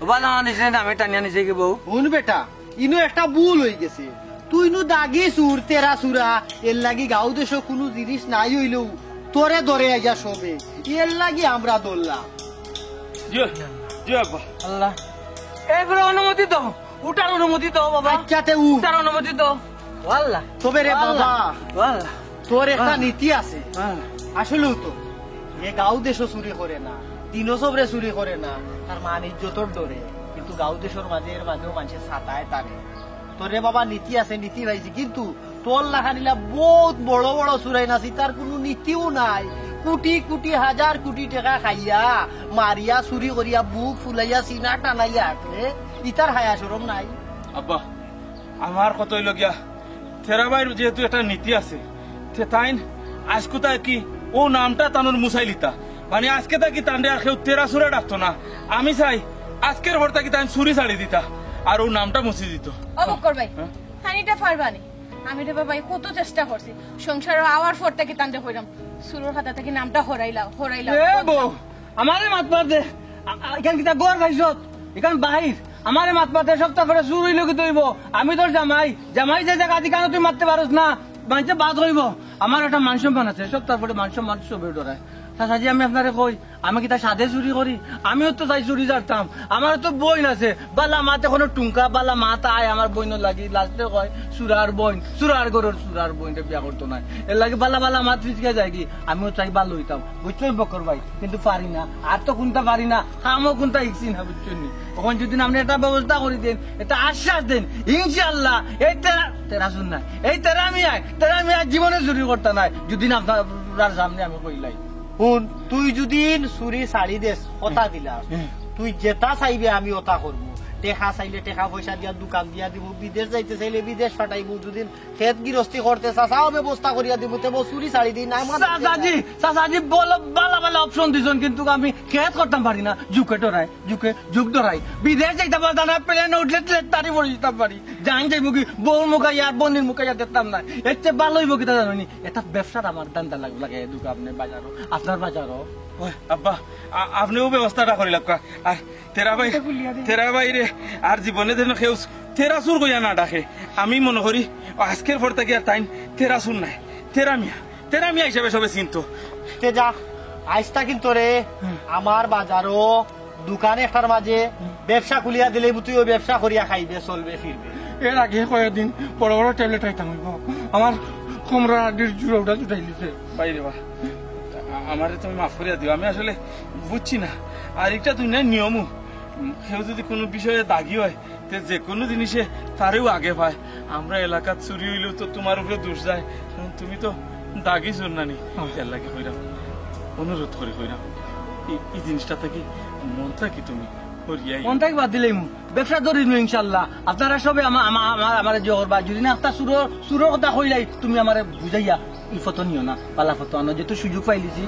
ও বালা, নিজে নামে টানিয়া নিজে কি বউ? হুন বেটা, ইনো একটা ভুল অইগেছে। তুই নু দাগি চুর, তেরা চুরা, এর লাগি গাঁও দেশো কুনু জিনিস নাই অইলেও তোরে ধরে আইয়া সবে, এর লাগি আমরা ধরলাম। জি, জি আব্বা। আল্লাহ, এই ফিরে অনুমতি দাও। উঠার অনুমতি দাও বাবা। আচ্ছা, তে উ। উঠার অনুমতি দাও। ও আল্লাহ। তবে রে ও আল্লাহ। বাবা, ও আল্লাহ। তোর একটা হ্যাঁ। নীতি আছে। হ্যাঁ। আসলেও তো, এ গাঁও দেশো চুরি করে না, দিনো সবরে চুরি করে না, তার মান ইজ্জতর ডরে। কিন্তু গাঁও দেশর মাঝে এর মাঝেও মানষে ছাতায় তারে। তোর রে বাবা নীতি আছে, নীতি পাইছি, কিন্তু তোর লাখান ইলা বউত বড় বড় চুরাইন আছে, ইতার কুনু নীতিও নাই। কুটি কুটি হাজার কুটি টেকা খাইয়া, মারিয়া, চুরি করিয়া, বুক ফুলাইয়া, সিনা টানাইয়া আটলে, ইতার হায়া শরম নাই? আব্বা, আমার কথা অইলো গিয়া, তেরা ভাইর যেহেতু একটা নীতি আছে, তে তাইন আইজকু থাকি অউ নামটা তানর মুছাইলিতা। মানে আইজকে থাকি তানরে আর কেউ তেরা চুরে ডাকতো না। আমি চাই আইজকের পর থাকি তাইন চুরি ছাড়ি দিতা, আর অউ নামটা মুছি দিতো। ও বক্কর ভাই, হ্যাঁ? তাইন ইটা পারবা নি? আমি রে বাবা, কত চেষ্টা করছি, সংসারো আওয়ার পর থাকি তানরে কইরাম, চুরর খাতা থাকি নামটা হরাইলাও, হরাইলাও। এ বউ, আমারে মাত মাত দে। আ-, আ-, ইখান কিতা ঘর পাইছত? ইখান বাহির। আমারে মাত মাত দে, সপ্তাহ পরে চুর অইলো কিতা অইবো? আমি তোর জামাই, জামাই যে জাগা ইখানো তুই মাততে পারস না, মানষে বাদ কইবো। আমার একটা মান সম্মান আছে, সপ্তাহ পরে মান সম্মান সবে ডরায়। চাচাজি, আমি আপনারে কই, আমি কিতা সাধে চুরি করি? আমিও তো চাই চুরি ছাড়তাম। আমার তো বইন আছে, বালা মাত এখনো টুঙ্কা, বালা মাত আয় আমার বইনর লাগি, লাস্টে কয়, "চুরার বইন, চুরার ঘরর চুরার বইনরে বিয়া করতো নায়।" এর লাগি বালা বালা মাত ফিসকে যায়গি, আমিও চাই ভালা অইতাম, বুঝছো বক্কর ভাই? কিন্তু পারি না, আর তো কুনতা পারি না, কামও কুনতা হিকছি না, বুঝছো নি? অখন যদি আপনে একটা ব্যবস্থা করি দেইন, একটা আশ্বাস দেইন, ইনশাআল্লাহ এই তেরা, তেরা চুর নায়, এই তেরা মিয়ায়, তেরা মিয়ায় জীবনে চুরি করতা নায়, যদি আপনার সামনে আমি কইলাই। হুন, তুই যদি চুরি ছাড়ি দেস, কথা দিলাম, হুম। তুই যেটা চাইবে আমি ওটা করবো। টেকা চাইলে টেকা পয়সা দিয়া দোকান দিয়া দিমু, বিদেশ যাইতে চাইলে বিদেশ পাঠাইমু, যদি খেত গিরস্তি করতে চাস, তাও ব্যবস্থা করিয়া দিমু, তে বউ চুরি ছাড়ি দিন, আমার চাচাজি, চাচাজি, বলো, বালা বালা option দিছন, কিন্তু আমি খেত করতাম পারি না, জুকে ডরাই, জুকে, জুক ডরাই। বিদেশ যাইতাম পারতাম না, plane উঠলে টেলেট তারি পড়ি যাইতাম পারি। জান যাইমু কি, বউর মুখ আইয়া আর বইনর মুখ আইয়া দেখতাম না। এর চেয়ে ভালা অইবো কিতা জানো নি? এটা ব্যবসার আমার ধান্দা লাগ-, লাগাই দুকা আপনে বাজারো, আপনার বাজারো। ওই, আব্বা, আ-, আপনেও ব্যবস্থাটা করি লাগবা। আর তেরা ভাই, এটা খুলিয়া দে। তেরা ভাইরে আর জীবনে যেন কেউ তেরা চুর কইয়া না ডাকে। আমি মনে করি আজকের পর থাকি আর তাইন তেরা চুর নায়, তেরা মিয়া, তেরা মিয়া হিসাবে সবে চিনতো। তে যা, আইজ তা কিন্তু রে, হুম। আমার বাজারো দোকান একটার মাঝে ব্যবসা খুলিয়া দিলে তুই ওই ব্যবসা করিয়া খাইবে, চলবে, ফিরবে। এর আগে কয়েকদিন বড় বড় ট্যাবলেট খাইতাম অইবো। আমার কোমরর হাড্ডির জোড়া উঠা ছুটাই দিছে। বাইরে বা, আমারে তুমি মাফ করিয়া দিও, আমি আসলে বুঝছি না। আর একটা দুনিয়ার নিয়মও, কেউ যদি কোনো বিষয়ে দাগি হয়, তে যে কোনো জিনিসে তারেও আগে পায়। আমরা এলাকাত চুরি অইলেও তো তুমার উপরে দোষ যায়, কারণ তুমি তো দাগি চোর নানি। এর লাগি কইরাম, অনুরোধ করি কইরাম, এই জিনিসটা থাকি মন থাকি তুমি করিয়া মন থাকি বাদ দিলাইমু, ব্যবসা ধরিমু ইনশাআল্লাহ। আপনারা সবে আমা- আমা- আমা- আমারে যে করবা, যদি না একটা চুরর চুরর কথা কইলাই, তুমি আমারে বুঝাইয়া ই ফটো নিও না, বালা ফটো আনো, যেহেতু সুযোগ পাইলিছি।